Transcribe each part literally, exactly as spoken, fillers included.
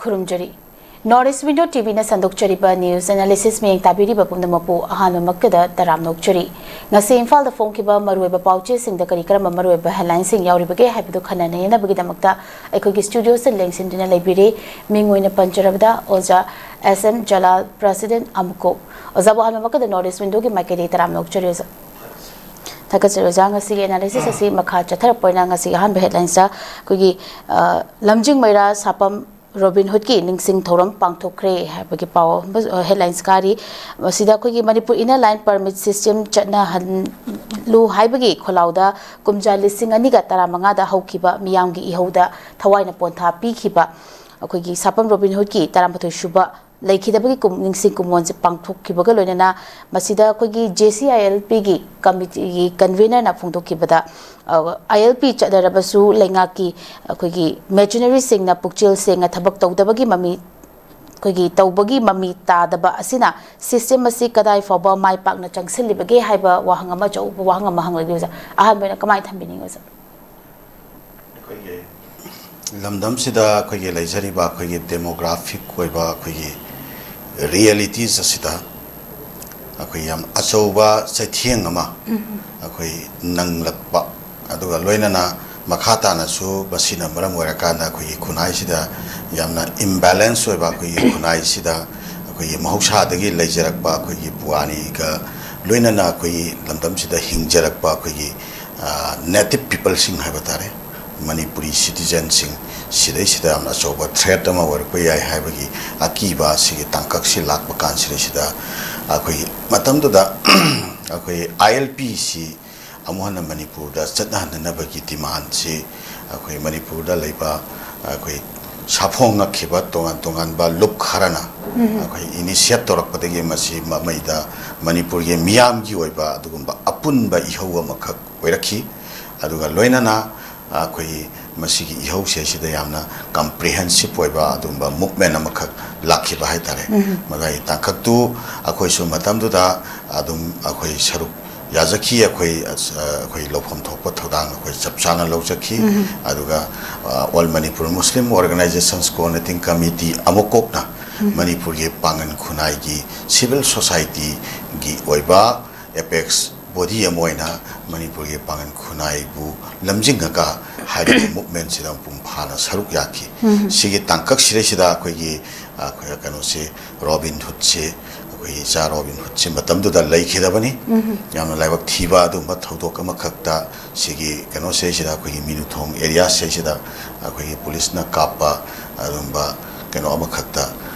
ꯈꯨꯔꯨꯝꯖꯔꯤ꯫ North East Window ꯇꯤꯚꯤꯅ ꯁꯟꯗꯣꯛꯆꯔꯤꯕ news analysis ꯃꯤꯠꯌꯦꯡ ꯇꯥꯕꯤꯔꯤꯕ ꯄꯨꯝꯅꯃꯛꯄꯨ ꯑꯍꯥꯟꯕꯃꯛꯇꯗ ꯇꯔꯥꯝꯅ ꯑꯣꯛꯆꯔꯤ꯫ ꯉꯁꯤ ꯏꯝꯐꯥꯜꯗ ꯐꯣꯡꯈꯤꯕ ꯃꯔꯨꯑꯣꯏꯕ ꯄꯥꯎꯆꯦꯁꯤꯡꯗ ꯀꯔꯤ ꯀꯔꯝꯕ ꯃꯔꯨꯑꯣꯏꯕ headlineꯁꯤꯡ ꯌꯥꯎꯔꯤꯕꯒꯦ ꯍꯥꯏꯕꯗꯨ ꯈꯟꯅ ꯅꯩꯅꯅꯕꯒꯤꯗꯃꯛꯇ ꯑꯩꯈꯣꯏꯒꯤ studioꯁꯤꯗ ꯂꯦꯡꯁꯤꯟꯗꯨꯅ ꯂꯩꯕꯤꯔꯤ꯫ ꯃꯤꯡ ꯑꯣꯏꯅ ꯄꯟꯖꯔꯕꯗ ꯑꯣꯖꯥ S M Jalal, President, ꯑꯃꯨꯀꯣꯛ꯫ ꯑꯣꯖꯥꯕꯨ ꯑꯍꯥꯟꯕꯃꯛꯇꯗ North East Windowꯒꯤ ꯃꯥꯏꯀꯩꯗꯒꯤ ꯇꯔꯥꯝꯅ ꯑꯣꯛꯆꯔꯤ ꯑꯣꯖꯥ꯫ ꯊꯥꯒꯠꯆꯔꯤ ꯑꯣꯖꯥ꯫ ꯉꯁꯤꯒꯤ analysis ꯑꯁꯤ ꯃꯈꯥ ꯆꯠꯊꯔꯛꯄ ꯑꯣꯏꯅ ꯉꯁꯤꯒꯤ ꯑꯍꯥꯟꯕ headlinesꯇ ꯑꯩꯈꯣꯏꯒꯤ, ꯑ, ꯂꯝꯖꯤꯡ ꯃꯩꯔꯥ ꯁꯥꯄꯝ ꯔꯣꯕꯤꯟ ꯍꯨꯗꯀꯤ ꯅꯤꯡꯁꯤꯡ ꯊꯧꯔꯝ ꯄꯥꯡꯊꯣꯛꯈ꯭ꯔꯦ ꯍꯥꯏꯕꯒꯤ ꯄꯥꯎ ꯑꯃ, ꯑ, headlines ꯀꯥꯔꯤ꯫ ꯃꯁꯤꯗ ꯑꯩꯈꯣꯏꯒꯤ Manipur Inner Line Permit System ꯆꯠꯅꯍꯜꯂꯨ ꯍꯥꯏꯕꯒꯤ ꯈꯣꯜꯂꯥꯎꯗ ꯀꯨꯝꯖꯥ ꯂꯤꯁꯤꯡ ꯑꯅꯤꯒ ꯇꯔꯥꯃꯉꯥꯗ ꯍꯧꯈꯤꯕ ꯃꯤꯌꯥꯝꯒꯤ ꯏꯍꯧꯗ ꯊꯋꯥꯏꯅ ꯄꯣꯟꯊꯥ ꯄꯤꯈꯤꯕ ꯑꯩꯈꯣꯏꯒꯤ ꯁꯥꯄꯝ ꯔꯣꯕꯤꯟ ꯍꯨꯗꯀꯤ ꯇꯔꯥꯃꯥꯊꯣꯏ ꯁꯨꯕ ꯂꯩꯈꯤꯗꯕꯒꯤ ꯀꯨꯝ-, ꯅꯤꯡꯁꯤꯡ ꯀꯨꯝꯑꯣꯟꯁꯦ ꯄꯥꯡꯊꯣꯛꯈꯤꯕꯒ ꯂꯣꯏꯅꯅ ꯃꯁꯤꯗ ꯑꯩꯈꯣꯏꯒꯤ J C I L Pꯒꯤ committeeꯒꯤ convenerꯅ ꯐꯣꯡꯗꯣꯛꯈꯤꯕꯗ, ꯑ, I L P ꯆꯠꯅꯔꯕꯁꯨ ꯂꯩꯉꯥꯛꯀꯤ ꯑꯩꯈꯣꯏꯒꯤ machineryꯁꯤꯡꯅ ꯄꯨꯛꯆꯦꯜ ꯁꯦꯡꯅ ꯊꯕꯛ ꯇꯧꯗꯕꯒꯤ ꯃꯃꯤ, ꯑꯩꯈꯣꯏꯒꯤ ꯇꯧꯕꯒꯤ ꯃꯃꯤ ꯇꯥꯗꯕ ꯑꯁꯤꯅ system ꯑꯁꯤ ꯀꯗꯥꯏ ꯐꯥꯎꯕ ꯃꯥꯏ ꯄꯥꯛꯅ ꯆꯪꯁꯤꯜꯂꯤꯕꯒꯦ ꯍꯥꯏꯕ ꯋꯥꯍꯪ ꯑꯃ, ꯑꯆꯧꯕ ꯋꯥꯍꯪ ꯑꯃ ꯍꯪꯂꯛꯂꯤ ꯑꯣꯖꯥ꯫ ꯑꯍꯥꯟꯕ ꯑꯣꯏꯅ ꯀꯃꯥꯏꯅ ꯊꯝꯕꯤꯅꯤꯡꯉꯤ ꯑꯣꯖꯥ? ꯑꯩꯈꯣꯏꯒꯤ ꯂꯝꯗꯝꯁꯤꯗ ꯑꯩꯈꯣꯏꯒꯤ ꯂꯩꯖꯔꯤꯕ ꯑꯩꯈꯣꯏꯒꯤ demographic ꯑꯣꯏꯕ ꯑꯩꯈꯣꯏꯒꯤ realities ꯑꯁꯤꯗ ꯑꯩꯈꯣꯏ ꯌꯥꯝ ꯑꯆꯧꯕ ꯆꯩꯊꯦꯡ ꯑꯃ ꯑꯩꯈꯣꯏ ꯅꯪꯂꯛꯄ, ꯑꯗꯨꯒ ꯂꯣꯏꯅꯅ ꯃꯈꯥ ꯇꯥꯅꯁꯨ ꯃꯁꯤꯅ ꯃꯔꯝ ꯑꯣꯏꯔꯀꯥꯟꯗ ꯑꯩꯈꯣꯏꯒꯤ ꯈꯨꯟꯅꯥꯏꯁꯤꯗ ꯌꯥꯝꯅ imbalance ꯑꯣꯏꯕ ꯑꯩꯈꯣꯏꯒꯤ ꯈꯨꯟꯅꯥꯏꯁꯤꯗ ꯑꯩꯈꯣꯏꯒꯤ ꯃꯍꯧꯁꯥꯗꯒꯤ ꯂꯩꯖꯔꯛꯄ ꯑꯩꯈꯣꯏꯒꯤ ꯄꯨꯋꯥꯔꯤꯒ ꯂꯣꯏꯅꯅ ꯑꯩꯈꯣꯏꯒꯤ ꯂꯝꯗꯝꯁꯤꯗ ꯍꯤꯡꯖꯔꯛꯄ ꯑꯩꯈꯣꯏꯒꯤ, ꯑ, native peopleꯁꯤꯡ ꯍꯥꯏꯕ ꯇꯥꯔꯦ, ꯃꯅꯤꯄꯨꯔꯤ citizenꯁꯤꯡ, ꯁꯤꯗꯩꯁꯤꯗ ꯌꯥꯝꯅ ꯑꯆꯧꯕ threat ꯑꯃ ꯑꯣꯏꯔꯛꯄ ꯌꯥꯏ ꯍꯥꯏꯕꯒꯤ ꯑꯀꯤꯕ ꯑꯁꯤꯒꯤ ꯇꯥꯡꯀꯛꯁꯤ ꯂꯥꯛꯄ ꯀꯥꯟꯁꯤꯗꯩꯁꯤꯗ ꯑꯩꯈꯣꯏꯒꯤ ꯃꯇꯝꯗꯨꯗ ꯑꯩꯈꯣꯏ I L Pꯁꯤ ꯑꯃꯨꯛ ꯍꯟꯅ ꯃꯅꯤꯄꯨꯔꯗ ꯆꯠꯅꯍꯟꯅꯅꯕꯒꯤ demandꯁꯤ ꯑꯩꯈꯣꯏ ꯃꯅꯤꯄꯨꯔꯗ ꯂꯩꯕ ꯑꯩꯈꯣꯏ ꯁꯥꯐꯣꯡꯉꯛꯈꯤꯕ ꯇꯣꯉꯥꯟ ꯇꯣꯉꯥꯟꯕ ꯂꯨꯞ ꯈꯔꯅ ꯑꯩꯈꯣꯏ initiate ꯇꯧꯔꯛꯄꯗꯒꯤ ꯃꯁꯤ ꯃꯃꯩꯗ ꯃꯅꯤꯄꯨꯔꯒꯤ ꯃꯤꯌꯥꯝꯒꯤ ꯑꯣꯏꯕ ꯑꯗꯨꯒꯨꯝꯕ ꯑꯄꯨꯟꯕ ꯏꯍꯧ ꯑꯃꯈꯛ ꯑꯣꯏꯔꯛꯈꯤ꯫ ꯑꯗꯨꯒ ꯂꯣꯏꯅꯅ ꯑꯩꯈꯣꯏꯒꯤ ꯃꯁꯤꯒꯤ ꯏꯍꯧꯁꯦ ꯁꯤꯗ ꯌꯥꯝꯅ comprehensive ꯑꯣꯏꯕ ꯑꯗꯨꯒꯨꯝꯕ movement ꯑꯃꯈꯛ ꯂꯥꯛꯈꯤꯕ ꯍꯥꯏꯇꯥꯔꯦ꯫ ꯃꯗꯨꯒꯤ ꯇꯥꯡꯀꯛꯇꯨ ꯑꯩꯈꯣꯏꯁꯨ ꯃꯇꯝꯗꯨꯗ ꯑꯗꯨꯝ ꯑꯩꯈꯣꯏ ꯁꯔꯨꯛ ꯌꯥꯖꯈꯤ꯫ ꯑꯩꯈꯣꯏ, ꯑ, ꯑꯩꯈꯣꯏ ꯂꯧꯐꯝ ꯊꯣꯛꯄ ꯊꯧꯗꯥꯡ ꯑꯩꯈꯣꯏ ꯆꯞ ꯆꯥꯅ ꯂꯧꯖꯈꯤ꯫ ꯎꯝ꯫ ꯑꯗꯨꯒ, ꯑ, All Manipur Muslim Organizations Coordinating Committee ꯑꯃꯨꯛ ꯀꯣꯛꯅ ꯎꯝ꯫ ꯃꯅꯤꯄꯨꯔꯒꯤ ꯄꯥꯡꯒꯜ ꯈꯨꯟꯅꯥꯏꯒꯤ civil society ꯒꯤ ꯑꯣꯏꯕ apex body ꯑꯃ ꯑꯣꯏꯅ ꯃꯅꯤꯄꯨꯔꯒꯤ ꯄꯥꯡꯒꯜ ꯈꯨꯟꯅꯥꯏꯕꯨ ꯂꯝꯖꯤꯡꯉꯒ ꯍꯥꯏꯔꯤꯕ movement ꯁꯤꯗ ꯃꯄꯨꯡ ꯐꯥꯅ ꯁꯔꯨꯛ ꯌꯥꯈꯤ꯫ ꯎꯝ꯫ ꯁꯤꯒꯤ ꯇꯥꯡꯀꯛꯁꯤꯗꯩꯁꯤꯗ ꯑꯩꯈꯣꯏꯒꯤ, ꯑ, ꯑꯩꯈꯣꯏ ꯀꯩꯅꯣꯁꯤ, Robin Hood ꯁꯤ, ꯑꯩꯈꯣꯏꯒꯤ ꯏꯆꯥ Robin Hood ꯁꯤ ꯃꯇꯝꯗꯨꯗ ꯂꯩꯈꯤꯗꯕꯅꯤ꯫ ꯎꯝ꯫ ꯌꯥꯝꯅ ꯂꯥꯏꯕꯛ ꯊꯤꯕ ꯑꯗꯨꯒꯨꯝꯕ ꯊꯧꯗꯣꯛ ꯑꯃꯈꯛꯇ ꯁꯤꯒꯤ ꯀꯩꯅꯣꯁꯤꯗꯩꯁꯤꯗ, ꯑꯩꯈꯣꯏꯒꯤ ꯃꯤꯅꯨꯊꯣꯡ area ꯁꯤꯗꯩꯁꯤꯗ ꯑꯩꯈꯣꯏꯒꯤ police ꯅ ꯀꯥꯞꯄ ꯑꯗꯨꯒꯨꯝꯕ ꯀꯩꯅꯣ ꯑꯃꯈꯛꯇ,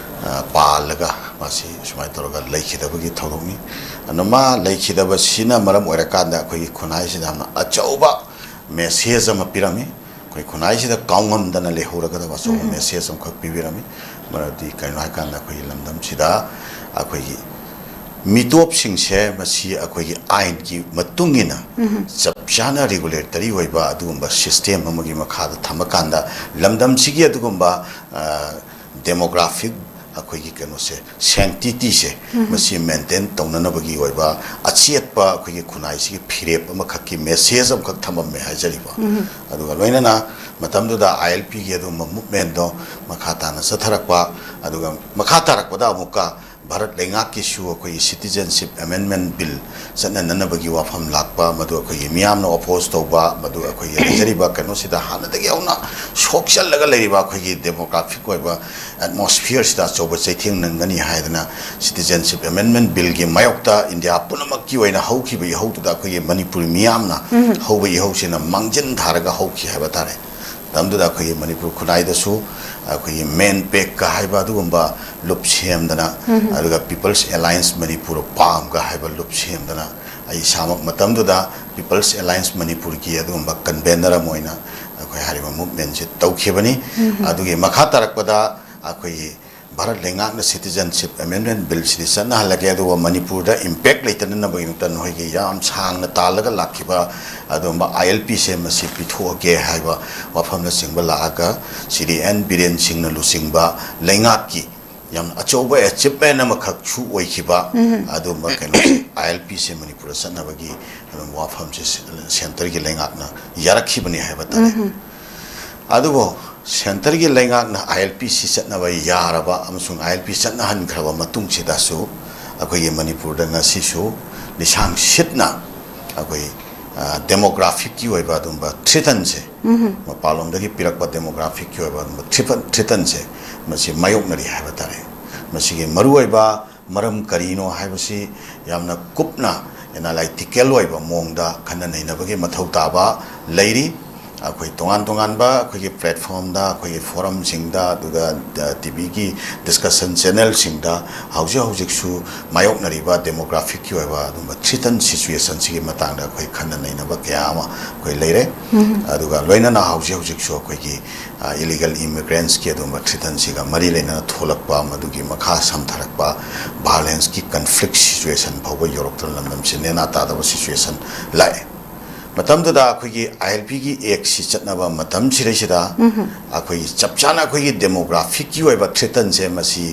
ꯑ, ꯄꯥꯜꯂꯒ ꯃꯥꯁꯤ ꯁꯨꯃꯥꯏꯅ ꯇꯧꯔꯒ ꯂꯩꯈꯤꯗꯕꯒꯤ ꯊꯧꯗꯣꯛꯅꯤ꯫ ꯑꯗꯨꯅ ꯃꯥ ꯂꯩꯈꯤꯗꯕꯁꯤꯅ ꯃꯔꯝ ꯑꯣꯏꯔꯀꯥꯟꯗ ꯑꯩꯈꯣꯏꯒꯤ ꯈꯨꯟꯅꯥꯏꯁꯤꯗ ꯌꯥꯝꯅ ꯑꯆꯧꯕ message ꯑꯃ ꯄꯤꯔꯝꯃꯤ꯫ ꯑꯩꯈꯣꯏ ꯈꯨꯟꯅꯥꯏꯁꯤꯗ ꯀꯥꯎꯉꯝꯗꯅ ꯂꯩꯍꯧꯔꯒꯗꯕ ꯑꯆꯧꯕ ꯎꯝ꯫ Message ꯑꯃꯈꯛ ꯄꯤꯕꯤꯔꯝꯃꯤ꯫ ꯃꯔꯝꯗꯤ ꯀꯩꯅꯣ ꯍꯥꯏꯀꯥꯟꯗ ꯑꯩꯈꯣꯏꯒꯤ ꯂꯝꯗꯝꯁꯤꯗ ꯑꯩꯈꯣꯏꯒꯤ ꯃꯤꯇꯣꯞꯁꯤꯡꯁꯦ ꯃꯁꯤ ꯑꯩꯈꯣꯏꯒꯤ ꯑꯥꯏꯟꯒꯤ ꯃꯇꯨꯡ ꯏꯟꯅ ꯎꯝ꯫ Chap ꯆꯥꯅ regulatory ꯑꯣꯏꯕ ꯑꯗꯨꯒꯨꯝꯕ system ꯑꯃꯒꯤ ꯃꯈꯥꯗ ꯊꯝꯃꯀꯥꯟꯗ ꯂꯝꯗꯝꯁꯤꯒꯤ ꯑꯗꯨꯒꯨꯝꯕ, ꯑ, demographic ꯑꯩꯈꯣꯏꯒꯤ ꯀꯩꯅꯣꯁꯦ, sanctity ꯁꯦ, ꯎꯝ꯫ ꯃꯁꯤ maintain ꯇꯧꯅꯅꯕꯒꯤ ꯑꯣꯏꯕ ꯑꯆꯦꯠꯄ ꯑꯩꯈꯣꯏꯒꯤ ꯈꯨꯟꯅꯥꯏꯁꯤꯒꯤ ꯐꯤꯔꯦꯞ ꯑꯃꯈꯛꯀꯤ message ꯑꯃꯈꯛ ꯊꯝꯃꯝꯃꯦ ꯍꯥꯏꯖꯔꯤꯕ꯫ ꯎꯝ꯫ ꯑꯗꯨꯒ ꯂꯣꯏꯅꯅ ꯃꯇꯝꯗꯨꯗ I L P ꯒꯤ ꯑꯗꯨꯒꯨꯝꯕ movement ꯗꯣ ꯃꯈꯥ ꯇꯥꯅ ꯆꯠꯊꯔꯛꯄ, ꯑꯗꯨꯒ ꯃꯈꯥ ꯇꯥꯔꯛꯄꯗ ꯑꯃꯨꯛꯀ ꯚꯥꯔꯠ ꯂꯩꯉꯥꯛꯀꯤꯁꯨ ꯑꯩꯈꯣꯏꯒꯤ Citizenship Amendment Bill ꯆꯠꯅꯅꯅꯕꯒꯤ ꯋꯥꯐꯝ ꯂꯥꯛꯄ, ꯃꯗꯨ ꯑꯩꯈꯣꯏꯒꯤ ꯃꯤꯌꯥꯝꯅ oppose ꯇꯧꯕ, ꯃꯗꯨ ꯑꯩꯈꯣꯏꯒꯤ ꯂꯩꯖꯔꯤꯕ ꯀꯩꯅꯣꯁꯤꯗ ꯍꯥꯟꯅꯗꯒꯤ ꯍꯧꯅ ꯁꯣꯛꯆꯜꯂꯒ ꯂꯩꯔꯤꯕ ꯑꯩꯈꯣꯏꯒꯤ demographic ꯑꯣꯏꯕ atmosphere ꯁꯤꯗ ꯑꯆꯧꯕ ꯆꯩꯊꯦꯡ ꯅꯪꯒꯅꯤ ꯍꯥꯏꯗꯅ Citizenship Amendment Bill ꯒꯤ ꯃꯥꯌꯣꯛꯇ ꯏꯟꯗꯤꯌꯥ ꯄꯨꯝꯅꯃꯛꯀꯤ ꯑꯣꯏꯅ ꯍꯧꯈꯤꯕ ꯏꯍꯧꯗꯨꯗ ꯑꯩꯈꯣꯏꯒꯤ ꯃꯅꯤꯄꯨꯔꯤ ꯃꯤꯌꯥꯝꯅ ꯎꯝ꯫ ꯍꯧꯕ ꯏꯍꯧꯁꯤꯅ ꯃꯥꯡꯖꯤꯟ ꯊꯥꯔꯒ ꯍꯧꯈꯤ ꯍꯥꯏꯕ ꯇꯥꯔꯦ꯫ ꯃꯇꯝꯗꯨꯗ ꯑꯩꯈꯣꯏꯒꯤ ꯃꯅꯤꯄꯨꯔ ꯈꯨꯟꯅꯥꯏꯗꯁꯨ ꯑꯩꯈꯣꯏꯒꯤ MANPAC ꯀ ꯍꯥꯏꯕ ꯑꯗꯨꯒꯨꯝꯕ ꯂꯨꯞ ꯁꯦꯝꯗꯅ, ꯎꯝ꯫ ꯑꯗꯨꯒ People's Alliance Manipur, ꯄꯥꯝ ꯀ ꯍꯥꯏꯕ ꯂꯨꯞ ꯁꯦꯝꯗꯅ, ꯑꯩ ꯏꯁꯥꯃꯛ ꯃꯇꯝꯗꯨꯗ People's Alliance Manipur ꯒꯤ ꯑꯗꯨꯒꯨꯝꯕ convener ꯑꯃ ꯑꯣꯏꯅ ꯑꯩꯈꯣꯏ ꯍꯥꯏꯔꯤꯕ movement ꯁꯦ ꯇꯧꯈꯤꯕꯅꯤ꯫ ꯎꯝ꯫ ꯑꯗꯨꯒꯤ ꯃꯈꯥ ꯇꯥꯔꯛꯄꯗ ꯑꯩꯈꯣꯏꯒꯤ ꯚꯥꯔꯠ ꯂꯩꯉꯥꯛꯅ Citizenship Amendment Bill ꯁꯤꯗꯤ ꯆꯠꯅꯍꯜꯂꯒꯦ, ꯑꯗꯨꯒ ꯃꯅꯤꯄꯨꯔꯗ impact ꯂꯩꯇꯅꯅꯕꯒꯤꯗꯃꯛꯇ ꯅꯈꯣꯏꯒꯤ ꯌꯥꯝ ꯁꯥꯡꯅ ꯇꯥꯜꯂꯒ ꯂꯥꯛꯈꯤꯕ ꯑꯗꯨꯒꯨꯝꯕ I L P ꯁꯦ ꯃꯁꯤ ꯄꯤꯊꯣꯛꯑꯒꯦ ꯍꯥꯏꯕ ꯋꯥꯐꯝꯅꯆꯤꯡꯕ ꯂꯥꯛꯑꯒ, ꯁ꯭ꯔꯤ ꯑꯦꯟ ꯕꯤꯔꯦꯟ ꯁꯤꯡꯅ ꯂꯨꯆꯤꯡꯕ ꯂꯩꯉꯥꯛꯀꯤ ꯌꯥꯝꯅ ꯑꯆꯧꯕ ꯑꯦꯆꯤꯞꯃꯦꯟ ꯑꯃꯈꯛꯁꯨ ꯑꯣꯏꯈꯤꯕ ꯑꯗꯨꯝꯕ ꯀꯩꯅꯣꯁꯦ, ꯑꯥꯏ ꯑꯦꯜ ꯄꯤꯁꯦ ꯃꯅꯤꯄꯨꯔꯗ ꯆꯠꯅꯕꯒꯤ ꯑꯗꯨꯝ ꯋꯥꯐꯝꯁꯦ ꯁꯦꯟꯇꯔꯒꯤ ꯂꯩꯉꯥꯛꯅ ꯌꯥꯔꯛꯈꯤꯕꯅꯤ ꯍꯥꯏꯕ ꯇꯥꯔꯦ꯫ ꯑꯗꯨꯕꯨ ꯁꯦꯟꯇꯔꯒꯤ ꯂꯩꯉꯥꯛꯅ ꯑꯥꯏ ꯑꯦꯜ ꯄꯤꯁꯤ ꯆꯠꯅꯕ ꯌꯥꯔꯕ ꯑꯃꯁꯨꯡ ꯑꯥꯏ ꯑꯦꯜ ꯄꯤ ꯆꯠꯅꯍꯟꯈ꯭ꯔꯕ ꯃꯇꯨꯡꯁꯤꯗꯁꯨ ꯑꯩꯈꯣꯏꯒꯤ ꯃꯅꯤꯄꯨꯔꯗ ꯉꯁꯤꯁꯨ ꯂꯤꯁꯥꯡ ꯁꯤꯠꯅ ꯑꯩꯈꯣꯏ ꯗꯦꯃꯣꯒ꯭ꯔꯥꯐꯤꯛꯀꯤ ꯑꯣꯏꯕ ꯑꯗꯨꯝꯕ ꯊ꯭ꯔꯤꯇꯟꯁꯦ, ꯃꯄꯥꯟꯂꯣꯝꯗꯒꯤ ꯄꯤꯔꯛꯄ ꯗꯦꯃꯣꯒ꯭ꯔꯥꯐꯤꯛꯀꯤ ꯑꯣꯏꯕ ꯑꯗꯨꯝꯕ ꯊ꯭ꯔꯤꯇꯟ ꯊ꯭ꯔꯤꯇꯟꯁꯦ ꯃꯁꯤ ꯃꯥꯌꯣꯛꯅꯔꯤ ꯍꯥꯏꯕ ꯇꯥꯔꯦ꯫ ꯃꯁꯤꯒꯤ ꯃꯔꯨꯑꯣꯏꯕ ꯃꯔꯝ ꯀꯔꯤꯅꯣ ꯍꯥꯏꯕꯁꯤ ꯌꯥꯝꯅ ꯀꯨꯞꯅ ꯑꯦꯅꯥꯂꯥꯏꯇꯤꯀꯦꯜ ꯑꯣꯏꯕ ꯃꯑꯣꯡꯗ ꯈꯟꯅ ꯅꯩꯅꯕꯒꯤ ꯃꯊꯧ ꯇꯥꯕ ꯂꯩꯔꯤ꯫ ꯑꯩꯈꯣꯏ ꯇꯣꯉꯥꯟ ꯇꯣꯉꯥꯟꯕ ꯑꯩꯈꯣꯏꯒꯤ ꯄ꯭ꯂꯦꯠꯐꯣꯝꯗ, ꯑꯩꯈꯣꯏꯒꯤ ꯐꯣꯔꯝꯁꯤꯡꯗ, ꯑꯗꯨꯒ ꯇꯤ ꯚꯤꯒꯤ ꯗꯤꯁꯀꯁꯟ ꯆꯦꯅꯦꯜꯁꯤꯡꯗ ꯍꯧꯖꯤꯛ ꯍꯧꯖꯤꯛꯁꯨ ꯃꯥꯌꯣꯛꯅꯔꯤꯕ ꯗꯦꯃꯣꯒ꯭ꯔꯥꯐꯤꯛꯀꯤ ꯑꯣꯏꯕ ꯑꯗꯨꯝꯕ ꯊ꯭ꯔꯤꯇꯟ ꯁꯤꯆꯨꯋꯦꯁꯟꯁꯤꯒꯤ ꯃꯇꯥꯡꯗ ꯑꯩꯈꯣꯏ ꯈꯟꯅ ꯅꯩꯅꯕ ꯀꯌꯥ ꯑꯃ ꯑꯩꯈꯣꯏ ꯂꯩꯔꯦ꯫ ꯑꯗꯨꯒ ꯂꯣꯏꯅꯅ ꯍꯧꯖꯤꯛ ꯍꯧꯖꯤꯛꯁꯨ ꯑꯩꯈꯣꯏꯒꯤ ꯏꯂꯤꯒꯦꯜ ꯏꯃꯤꯒ꯭ꯔꯦꯟꯁꯀꯤ ꯑꯗꯨꯒꯨꯝꯕ ꯊ꯭ꯔꯤꯇꯟꯁꯤꯒ ꯃꯔꯤ ꯂꯩꯅꯅ ꯊꯣꯛꯂꯛꯄ, ꯃꯗꯨꯒꯤ ꯃꯈꯥ ꯁꯝꯊꯔꯛꯄ ꯚꯥꯏꯑꯣꯂꯦꯟꯁꯀꯤ ꯀꯟꯐ꯭ꯂꯤꯛ ꯁꯤꯆꯨꯋꯦꯁꯟ ꯐꯥꯎꯕ ꯌꯧꯔꯛꯇꯨꯅ ꯂꯝꯗꯝꯁꯤ ꯅꯦꯅꯥ ꯇꯥꯗꯕ ꯁꯤꯆꯨꯋꯦꯁꯟ ꯂꯥꯛꯑꯦ꯫ ꯃꯇꯝꯗꯨꯗ ꯑꯩꯈꯣꯏꯒꯤ ꯑꯥꯏ ꯑꯦꯜ ꯄꯤꯒꯤ ꯑꯦꯛꯁꯤ ꯆꯠꯅꯕ ꯃꯇꯝꯁꯤꯗꯩꯁꯤꯗ ꯑꯩꯈꯣꯏꯒꯤ ꯆꯞ ꯆꯥꯅ ꯑꯩꯈꯣꯏꯒꯤ ꯗꯦꯃꯣꯒ꯭ꯔꯥꯐꯤꯛꯀꯤ ꯑꯣꯏꯕ ꯊ꯭ꯔꯤꯇꯟꯁꯦ ꯃꯁꯤ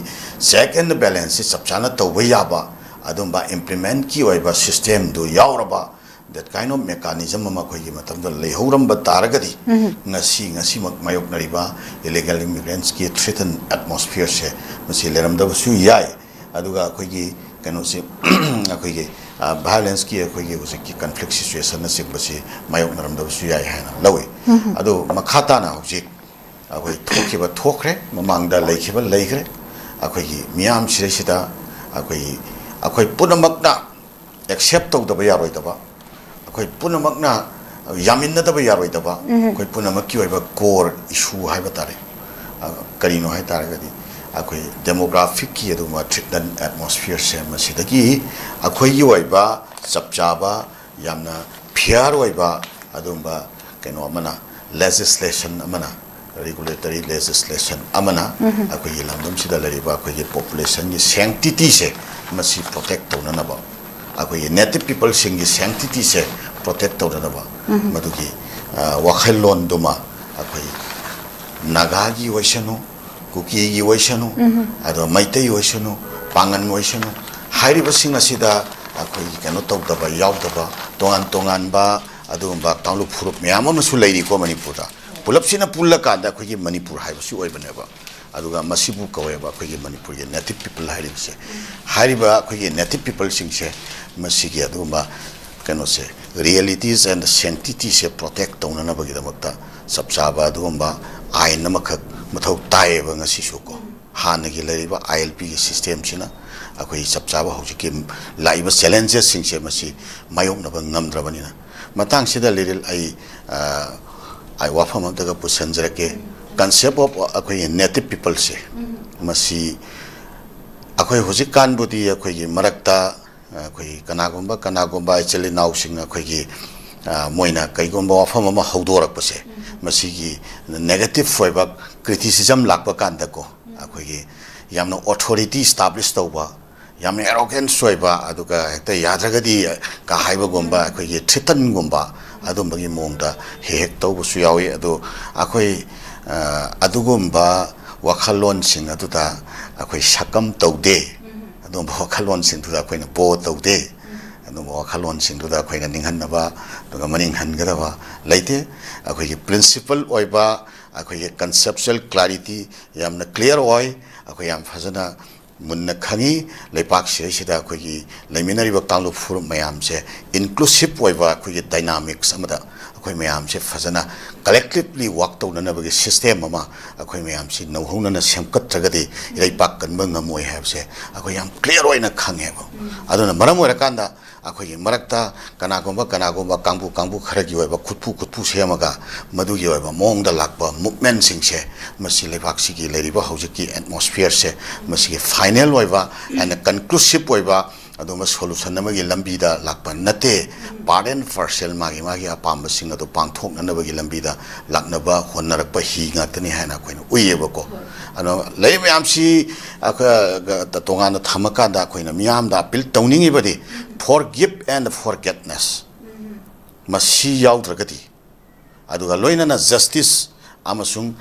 ꯆꯦꯛ ꯑꯦꯟ ꯕꯦꯂꯦꯟꯁꯁꯤ ꯆꯞ ꯆꯥꯅ ꯇꯧꯕ ꯌꯥꯕ ꯑꯗꯨꯝꯕ ꯏꯝꯄ꯭ꯂꯤꯃꯦꯟꯠꯀꯤ ꯑꯣꯏꯕ ꯁꯤꯁꯇꯦꯝꯗꯨ ꯌꯥꯎꯔꯕ that kind of mechanism ꯑꯃ ꯑꯩꯈꯣꯏꯒꯤ ꯃꯇꯝꯗ ꯂꯩꯍꯧꯔꯝꯕ ꯇꯥꯔꯒꯗꯤ ꯉꯁꯤ, ꯉꯁꯤꯃꯛ ꯃꯥꯌꯣꯛꯅꯔꯤꯕ ꯏꯂꯤꯒꯦꯜ ꯏꯃꯤꯒ꯭ꯔꯦꯟꯠꯁꯀꯤ ꯊ꯭ꯔꯤꯇꯟ ꯑꯦꯠꯃꯣꯁꯐꯤꯌꯔꯁꯦ ꯃꯁꯤ ꯂꯩꯔꯝꯗꯕꯁꯨ ꯌꯥꯏ꯫ ꯑꯗꯨꯒ ꯑꯩꯈꯣꯏꯒꯤ ꯀꯩꯅꯣꯁꯤ ꯑꯩꯈꯣꯏꯒꯤ ꯚꯥꯏꯑꯣꯂꯦꯟꯁꯀꯤ ꯑꯩꯈꯣꯏꯒꯤ ꯍꯧꯖꯤꯛꯀꯤ ꯀꯟꯐ꯭ꯂꯤꯛ ꯁꯤꯆꯨꯋꯦꯁꯟꯅꯆꯤꯡꯕꯁꯤ ꯃꯥꯌꯣꯛꯅꯔꯝꯗꯕꯁꯨ ꯌꯥꯏ ꯍꯥꯏꯅ ꯂꯧꯏ꯫ ꯑꯗꯨ ꯃꯈꯥ ꯇꯥꯅ ꯍꯧꯖꯤꯛ ꯑꯩꯈꯣꯏ ꯊꯣꯛꯈꯤꯕ ꯊꯣꯛꯈ꯭ꯔꯦ, ꯃꯃꯥꯡꯗ ꯂꯩꯈꯤꯕ ꯂꯩꯈ꯭ꯔꯦ꯫ ꯑꯩꯈꯣꯏꯒꯤ ꯃꯤꯌꯥꯝꯁꯤꯗꯩꯁꯤꯗ ꯑꯩꯈꯣꯏꯒꯤ, ꯑꯩꯈꯣꯏ ꯄꯨꯝꯅꯃꯛꯅ ꯑꯦꯛꯁꯦꯞ ꯇꯧꯗꯕ ꯌꯥꯔꯣꯏꯗꯕ, ꯑꯩꯈꯣꯏ ꯄꯨꯝꯅꯃꯛꯅ ꯌꯥꯃꯤꯟꯅꯗꯕ ꯌꯥꯔꯣꯏꯗꯕ, ꯑꯩꯈꯣꯏ ꯄꯨꯝꯅꯃꯛꯀꯤ ꯑꯣꯏꯕ ꯀꯣꯔ ꯏꯁꯨ ꯍꯥꯏꯕ ꯇꯥꯔꯦ꯫ ꯑ, ꯀꯔꯤꯅꯣ ꯍꯥꯏ ꯇꯥꯔꯒꯗꯤ, ꯑꯩꯈꯣꯏ ꯗꯦꯃꯣꯒ꯭ꯔꯥꯐꯤꯛꯀꯤ ꯑꯗꯨꯒꯨꯝꯕ ꯊ꯭ꯔꯤꯇꯟ ꯑꯦꯠꯃꯣꯁꯐꯤꯌꯔꯁꯦ, ꯃꯁꯤꯗꯒꯤ ꯑꯩꯈꯣꯏꯒꯤ ꯑꯣꯏꯕ ꯆꯞ ꯆꯥꯕ, ꯌꯥꯝꯅ ꯐꯤꯌꯥꯔ ꯑꯣꯏꯕ ꯑꯗꯨꯒꯨꯝꯕ ꯀꯩꯅꯣ ꯑꯃꯅ, ꯂꯦꯖꯤꯁꯂꯦꯁꯟ ꯑꯃꯅ, ꯔꯤꯒꯨꯂꯦꯇꯔꯤ ꯂꯦꯖꯤꯁꯂꯦꯁꯟ ꯑꯃꯅ ꯑꯩꯈꯣꯏꯒꯤ ꯂꯝꯗꯝꯁꯤꯗ ꯂꯩꯔꯤꯕ ꯑꯩꯈꯣꯏꯒꯤ ꯄꯣꯄꯨꯂꯦꯁꯟꯒꯤ ꯁꯦꯡꯇꯤꯇꯤꯁꯦ ꯃꯁꯤ ꯄ꯭ꯔꯣꯇꯦꯛ ꯇꯧꯅꯅꯕ, ꯑꯩꯈꯣꯏꯒꯤ ꯅꯦꯇꯤꯚ ꯄꯤꯄꯜꯁꯤꯡꯒꯤ ꯁꯦꯡꯇꯤꯇꯤꯁꯦ ꯄ꯭ꯔꯣꯇꯦꯛ ꯇꯧꯅꯅꯕ, ꯃꯗꯨꯒꯤ, ꯑ, ꯋꯥꯈꯜꯂꯣꯟꯗꯨꯃ ꯑꯩꯈꯣꯏ ꯅꯥꯒꯥꯒꯤ ꯑꯣꯏꯁꯅꯨ, ꯀꯨꯀꯤꯒꯤ ꯑꯣꯏꯁꯅꯨ, ꯑꯗꯣ ꯃꯩꯇꯩ ꯑꯣꯏꯁꯅꯨ, ꯄꯥꯉꯟ ꯑꯣꯏꯁꯅꯨ, ꯍꯥꯏꯔꯤꯕꯁꯤꯡ ꯑꯁꯤꯗ ꯑꯩꯈꯣꯏꯒꯤ ꯀꯩꯅꯣ ꯇꯧꯗꯕ, ꯌꯥꯎꯗꯕ, ꯇꯣꯉꯥꯟ ꯇꯣꯉꯥꯟꯕ ꯑꯗꯨꯒꯨꯝꯕ ꯀꯥꯡꯂꯨꯞ ꯐꯨꯔꯨꯞ ꯃꯌꯥꯝ ꯑꯃꯁꯨ ꯂꯩꯔꯤꯀꯣ ꯃꯅꯤꯄꯨꯔꯗ꯫ ꯄꯨꯂꯞꯁꯤꯅ ꯄꯨꯜꯂꯀꯥꯟꯗ ꯑꯩꯈꯣꯏꯒꯤ ꯃꯅꯤꯄꯨꯔ ꯍꯥꯏꯕꯁꯤ ꯑꯣꯏꯕꯅꯦꯕ꯫ ꯑꯗꯨꯒ ꯃꯁꯤꯕꯨ ꯀꯧꯋꯦꯕ ꯑꯩꯈꯣꯏꯒꯤ ꯃꯅꯤꯄꯨꯔꯒꯤ ꯅꯦꯇꯤꯚ ꯄꯤꯄꯜ ꯍꯥꯏꯔꯤꯕꯁꯦ꯫ ꯍꯥꯏꯔꯤꯕ ꯑꯩꯈꯣꯏꯒꯤ ꯅꯦꯇꯤꯚ ꯄꯤꯄꯜꯁꯤꯡꯁꯦ ꯃꯁꯤꯒꯤ ꯑꯗꯨꯒꯨꯝꯕ ꯀꯩꯅꯣꯁꯦ, realities and sanctityꯁꯦ protect ꯇꯧꯅꯅꯕꯒꯤꯗꯃꯛꯇ ꯆꯞ ꯆꯥꯕ ꯑꯗꯨꯒꯨꯝꯕ ꯑꯥꯏꯟ ꯑꯃꯈꯛ ꯃꯊꯧ ꯇꯥꯏꯌꯦꯕ ꯉꯁꯤꯁꯨ ꯀꯣ꯫ ꯍꯥꯟꯅꯒꯤ ꯂꯩꯔꯤꯕ ꯑꯥꯏ ꯑꯦꯜ ꯄꯤꯒꯤ ꯁꯤꯁꯇꯦꯝꯁꯤꯅ ꯑꯩꯈꯣꯏ ꯆꯞ ꯆꯥꯕ ꯍꯧꯖꯤꯛꯀꯤ ꯂꯥꯛꯏꯕ ꯆꯦꯂꯦꯟꯖꯦꯁꯁꯤꯡꯁꯦ ꯃꯁꯤ ꯃꯥꯌꯣꯛꯅꯕ ꯉꯝꯗ꯭ꯔꯕꯅꯤꯅ꯫ ꯃꯇꯥꯡꯁꯤꯗ ꯂꯤꯔꯤꯜ ꯑꯩ, ꯑ, ꯑꯩ ꯋꯥꯐꯝ ꯑꯃꯇꯒ ꯄꯨꯁꯤꯟꯖꯔꯛꯀꯦ꯫ Concept of ꯑꯩꯈꯣꯏꯒꯤ ꯅꯦꯇꯤꯚ ꯄꯤꯄꯜꯁꯦ, ꯃꯁꯤ ꯑꯩꯈꯣꯏ ꯍꯧꯖꯤꯛꯀꯥꯟꯕꯨꯗꯤ ꯑꯩꯈꯣꯏꯒꯤ ꯃꯔꯛꯇ ꯑꯩꯈꯣꯏ ꯀꯅꯥꯒꯨꯝꯕ, ꯀꯅꯥꯒꯨꯝꯕ ꯏꯆꯤꯜ ꯏꯅꯥꯎꯁꯤꯡ ꯑꯩꯈꯣꯏꯒꯤ, ꯑ, ꯃꯣꯏꯅ ꯀꯩꯒꯨꯝꯕ ꯋꯥꯐꯝ ꯑꯃ ꯍꯧꯗꯣꯔꯛꯄꯁꯦ, ꯃꯁꯤꯒꯤ negative ꯑꯣꯏꯕ criticism ꯂꯥꯛꯄ ꯀꯥꯟꯗꯀꯣ, ꯑꯩꯈꯣꯏꯒꯤ ꯌꯥꯝꯅ authority establish ꯇꯧꯕ, ꯌꯥꯝꯅ arrogance ꯑꯣꯏꯕ, ꯑꯗꯨꯒ ꯍꯦꯛꯇ ꯌꯥꯗ꯭ꯔꯒꯗꯤ ꯀ ꯍꯥꯏꯕꯒꯨꯝꯕ, ꯑꯩꯈꯣꯏꯒꯤ threatenꯒꯨꯝꯕ ꯑꯗꯨꯝꯕꯒꯤ ꯃꯑꯣꯡꯗ ꯍꯦꯛ ꯍꯦꯛ ꯇꯧꯕꯁꯨ ꯌꯥꯎꯏ꯫ ꯑꯗꯣ ꯑꯩꯈꯣꯏ, ꯑ, ꯑꯗꯨꯒꯨꯝꯕ ꯋꯥꯈꯜꯂꯣꯟꯁꯤꯡ ꯑꯗꯨꯗ ꯑꯩꯈꯣꯏ ꯁꯛꯀꯝ ꯇꯧꯗꯦ꯫ ꯑꯗꯨꯒꯨꯝꯕ ꯋꯥꯈꯜꯂꯣꯟꯁꯤꯡꯗꯨꯗ ꯑꯩꯈꯣꯏꯅ bow ꯇꯧꯗꯦ꯫ ꯑꯗꯨꯒꯨꯝꯕ ꯋꯥꯈꯜꯂꯣꯟꯁꯤꯡꯗꯨꯗ ꯑꯩꯈꯣꯏꯅ ꯅꯤꯡꯍꯟꯅꯕ ꯑꯗꯨꯒ ꯃꯅꯤꯡ ꯍꯟꯒꯗꯕ ꯂꯩꯇꯦ꯫ ꯑꯩꯈꯣꯏꯒꯤ principle ꯑꯣꯏꯕ, ꯑꯩꯈꯣꯏꯒꯤ conceptual clarity ꯌꯥꯝꯅ clear ꯑꯣꯏ꯫ ꯑꯩꯈꯣꯏ ꯌꯥꯝ ꯐꯖꯅ ꯃꯨꯟꯅ ꯈꯪꯉꯤ꯫ ꯂꯩꯄꯥꯛꯁꯤꯗꯩꯁꯤꯗ ꯑꯩꯈꯣꯏꯒꯤ ꯂꯩꯃꯤꯟꯅꯔꯤꯕ ꯀꯥꯡꯂꯨꯞ ꯐꯨꯔꯨꯞ ꯃꯌꯥꯝꯁꯦ inclusive ꯑꯣꯏꯕ ꯑꯩꯈꯣꯏꯒꯤ dynamics ꯑꯃꯗ ꯑꯩꯈꯣꯏ ꯃꯌꯥꯝꯁꯦ ꯐꯖꯅ collectively work ꯇꯧꯅꯅꯕꯒꯤ system ꯑꯃ ꯑꯩꯈꯣꯏ ꯃꯌꯥꯝꯁꯤ ꯅꯧꯍꯧꯅꯅ ꯁꯦꯝꯒꯠꯇ꯭ꯔꯒꯗꯤ ꯏꯔꯩꯄꯥꯛ ꯀꯟꯕ ꯉꯝꯃꯣꯏ ꯍꯥꯏꯕꯁꯦ ꯑꯩꯈꯣꯏ ꯌꯥꯝ clear ꯑꯣꯏꯅ ꯈꯪꯉꯦꯕ꯫ ꯑꯗꯨꯅ ꯃꯔꯝ ꯑꯣꯏꯔꯀꯥꯟꯗ ꯑꯩꯈꯣꯏꯒꯤ ꯃꯔꯛꯇ ꯀꯅꯥꯒꯨꯝꯕ, ꯀꯅꯥꯒꯨꯝꯕ ꯀꯥꯡꯕꯨ, ꯀꯥꯡꯕꯨ ꯈꯔꯒꯤ ꯑꯣꯏꯕ ꯈꯨꯠꯄꯨ, ꯈꯨꯠꯄꯨ ꯁꯦꯝꯃꯒ ꯃꯗꯨꯒꯤ ꯑꯣꯏꯕ ꯃꯑꯣꯡꯗ ꯂꯥꯛꯄ movementꯁꯤꯡꯁꯦ ꯃꯁꯤ ꯂꯩꯕꯥꯛꯁꯤꯒꯤ ꯂꯩꯔꯤꯕ ꯍꯧꯖꯤꯛꯀꯤ atmosphereꯁꯦ ꯃꯁꯤꯒꯤ final ꯑꯣꯏꯕ and conclusive ꯑꯣꯏꯕ ꯑꯗꯨꯒꯨꯝꯕ solution ꯑꯃꯒꯤ ꯂꯝꯕꯤꯗ ꯂꯥꯛꯄ ꯅꯠꯇꯦ꯫ Part and parcel ꯃꯥꯒꯤ, ꯃꯥꯒꯤ ꯑꯄꯥꯝꯕꯁꯤꯡ ꯑꯗꯨ ꯄꯥꯡꯊꯣꯛꯅꯅꯕꯒꯤ ꯂꯝꯕꯤꯗ ꯂꯥꯛꯅꯕ ꯍꯣꯠꯅꯔꯛꯄ ꯍꯤ ꯉꯥꯛꯇꯅꯤ ꯍꯥꯏꯅ ꯑꯩꯈꯣꯏꯅ ꯎꯏꯌꯦꯕꯀꯣ꯫ ꯑꯗꯣ ꯂꯩꯔꯤꯕ ꯃꯌꯥꯝꯁꯤ ꯑꯩꯈꯣꯏ ꯇꯣꯉꯥꯟꯅ ꯊꯝꯃꯀꯥꯟꯗ ꯑꯩꯈꯣꯏꯅ ꯃꯤꯌꯥꯝꯗ appeal ꯇꯧꯅꯤꯡꯉꯤꯕꯗꯤ forgive and forgetness꯫ ꯃꯁꯤ ꯌꯥꯎꯗ꯭ꯔꯒꯗꯤ, ꯑꯗꯨꯒ ꯂꯣꯏꯅꯅ justice ꯑꯃꯁꯨꯡ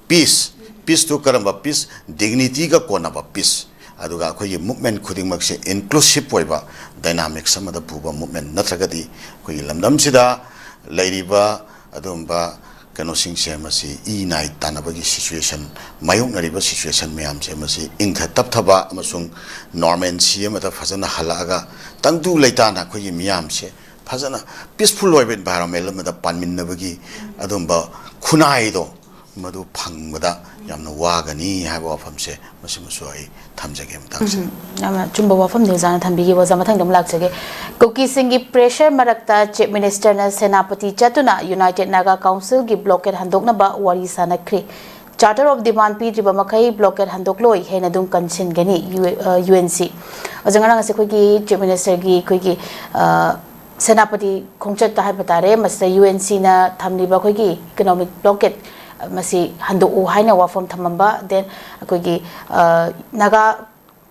peace, ꯄꯤꯁꯇꯨ ꯀꯔꯝꯕ ꯄꯤꯁ? ꯗꯤꯒꯅꯤꯇꯤꯒ ꯀꯣꯟꯅꯕ ꯄꯤꯁ꯫ ꯑꯗꯨꯒ ꯑꯩꯈꯣꯏꯒꯤ ꯃꯨꯞꯃꯦꯟ ꯈꯨꯗꯤꯡꯃꯛꯁꯦ ꯏꯟꯀ꯭ꯂꯨꯁꯤꯞ ꯑꯣꯏꯕ ꯗꯥꯏꯅꯥꯃꯤꯛꯁ ꯑꯃꯗ ꯄꯨꯕ ꯃꯨꯞꯃꯦꯟ, ꯅꯠꯇ꯭ꯔꯒꯗꯤ ꯑꯩꯈꯣꯏꯒꯤ ꯂꯝꯗꯝꯁꯤꯗ ꯂꯩꯔꯤꯕ ꯑꯗꯨꯒꯨꯝꯕ ꯀꯩꯅꯣꯁꯤꯡꯁꯦ, ꯃꯁꯤ ꯏ ꯅꯥꯏ ꯇꯥꯟꯅꯕꯒꯤ ꯁꯤꯆꯨꯋꯦꯁꯟ, ꯃꯥꯌꯣꯛꯅꯔꯤꯕ ꯁꯤꯆꯨꯋꯦꯁꯟ ꯃꯌꯥꯝꯁꯦ, ꯃꯁꯤ ꯏꯪꯊ ꯇꯞꯊꯕ ꯑꯃꯁꯨꯡ ꯅꯣꯔꯃꯦꯟꯁꯤ ꯑꯃꯗ ꯐꯖꯅ ꯍꯜꯂꯛꯑꯒ, ꯇꯪꯗꯨ ꯂꯩꯇꯥꯅ ꯑꯩꯈꯣꯏꯒꯤ ꯃꯤꯌꯥꯝꯁꯦ ꯐꯖꯅ ꯄꯤꯁꯐꯨꯜ ꯑꯣꯏꯕ ꯏꯟꯚꯥꯏꯔꯣꯟꯃꯦꯟ ꯑꯃꯗ ꯄꯥꯟꯃꯤꯟꯅꯕꯒꯤ ꯑꯗꯨꯒꯨꯝꯕ ꯈꯨꯟꯅꯥꯏꯗꯣ, ꯃꯗꯨ ꯐꯪꯕꯗ ꯌꯥꯝꯅ ꯋꯥꯒꯅꯤ ꯍꯥꯏꯕ ꯋꯥꯐꯝꯁꯦ, ꯃꯁꯤꯃꯁꯨ ꯑꯩ ꯊꯝꯖꯒꯦ ꯃꯇꯥꯡꯁꯤꯗ꯫ ꯎꯝ, ꯌꯥꯝꯅ ꯑꯆꯨꯝꯕ ꯋꯥꯐꯝꯅꯤ ꯑꯣꯖꯥꯅ ꯊꯝꯕꯤꯈꯤꯕ꯫ ꯑꯣꯖꯥ, ꯃꯊꯪꯗ ꯑꯃꯨꯛ ꯂꯥꯛꯆꯒꯦ꯫ ꯀꯨꯀꯤꯁꯤꯡꯒꯤ ꯄ꯭ꯔꯦꯁꯔ ꯃꯔꯛꯇ ꯆꯤꯐ ꯃꯤꯅꯤꯁꯇꯔꯅ ꯁꯦꯅꯥꯄꯇꯤ ꯆꯠꯇꯨꯅ ꯌꯨꯅꯥꯏꯇꯦꯗ ꯅꯥꯒꯥ ꯀꯥꯎꯟꯁꯤꯜꯒꯤ ꯕ꯭ꯂꯣꯀꯦꯠ ꯍꯟꯗꯣꯛꯅꯕ ꯋꯥꯔꯤ ꯁꯥꯅꯈ꯭ꯔꯤ꯫ ꯆꯥꯔꯇꯔ ꯑꯣꯐ ꯗꯤꯃꯥꯟ ꯄꯤꯗ꯭ꯔꯤꯕ ꯃꯈꯩ ꯕ꯭ꯂꯣꯀꯦꯠ ꯍꯟꯗꯣꯛꯂꯣꯏ ꯍꯥꯏꯅ ꯑꯗꯨꯝ ꯀꯟꯁꯤꯟꯒꯅꯤ, ꯌꯨ-, ꯑ, ꯌꯨ ꯑꯦꯟ ꯁꯤ꯫ ꯑꯣꯖꯥ, ꯉꯔꯥꯡ ꯑꯁꯤ ꯑꯩꯈꯣꯏꯒꯤ ꯆꯤꯐ ꯃꯤꯅꯤꯁꯇꯔꯒꯤ ꯑꯩꯈꯣꯏꯒꯤ, ꯑ, ꯁꯦꯅꯥꯄꯇꯤ ꯈꯣꯡꯆꯠꯇ ꯍꯥꯏꯕ ꯇꯥꯔꯦ, ꯃꯁꯤꯗ ꯌꯨ ꯑꯦꯟ ꯁꯤꯅ ꯊꯝꯂꯤꯕ ꯑꯩꯈꯣꯏꯒꯤ ꯏꯀꯣꯅꯣꯃꯤꯛ ꯕ꯭ꯂꯣꯀꯦꯠ ꯃꯁꯤ ꯍꯟꯗꯣꯛꯎ ꯍꯥꯏꯅ ꯋꯥꯐꯝ ꯊꯝꯃꯝꯕ, then ꯑꯩꯈꯣꯏꯒꯤ, ꯑ, ꯅꯥꯒꯥ,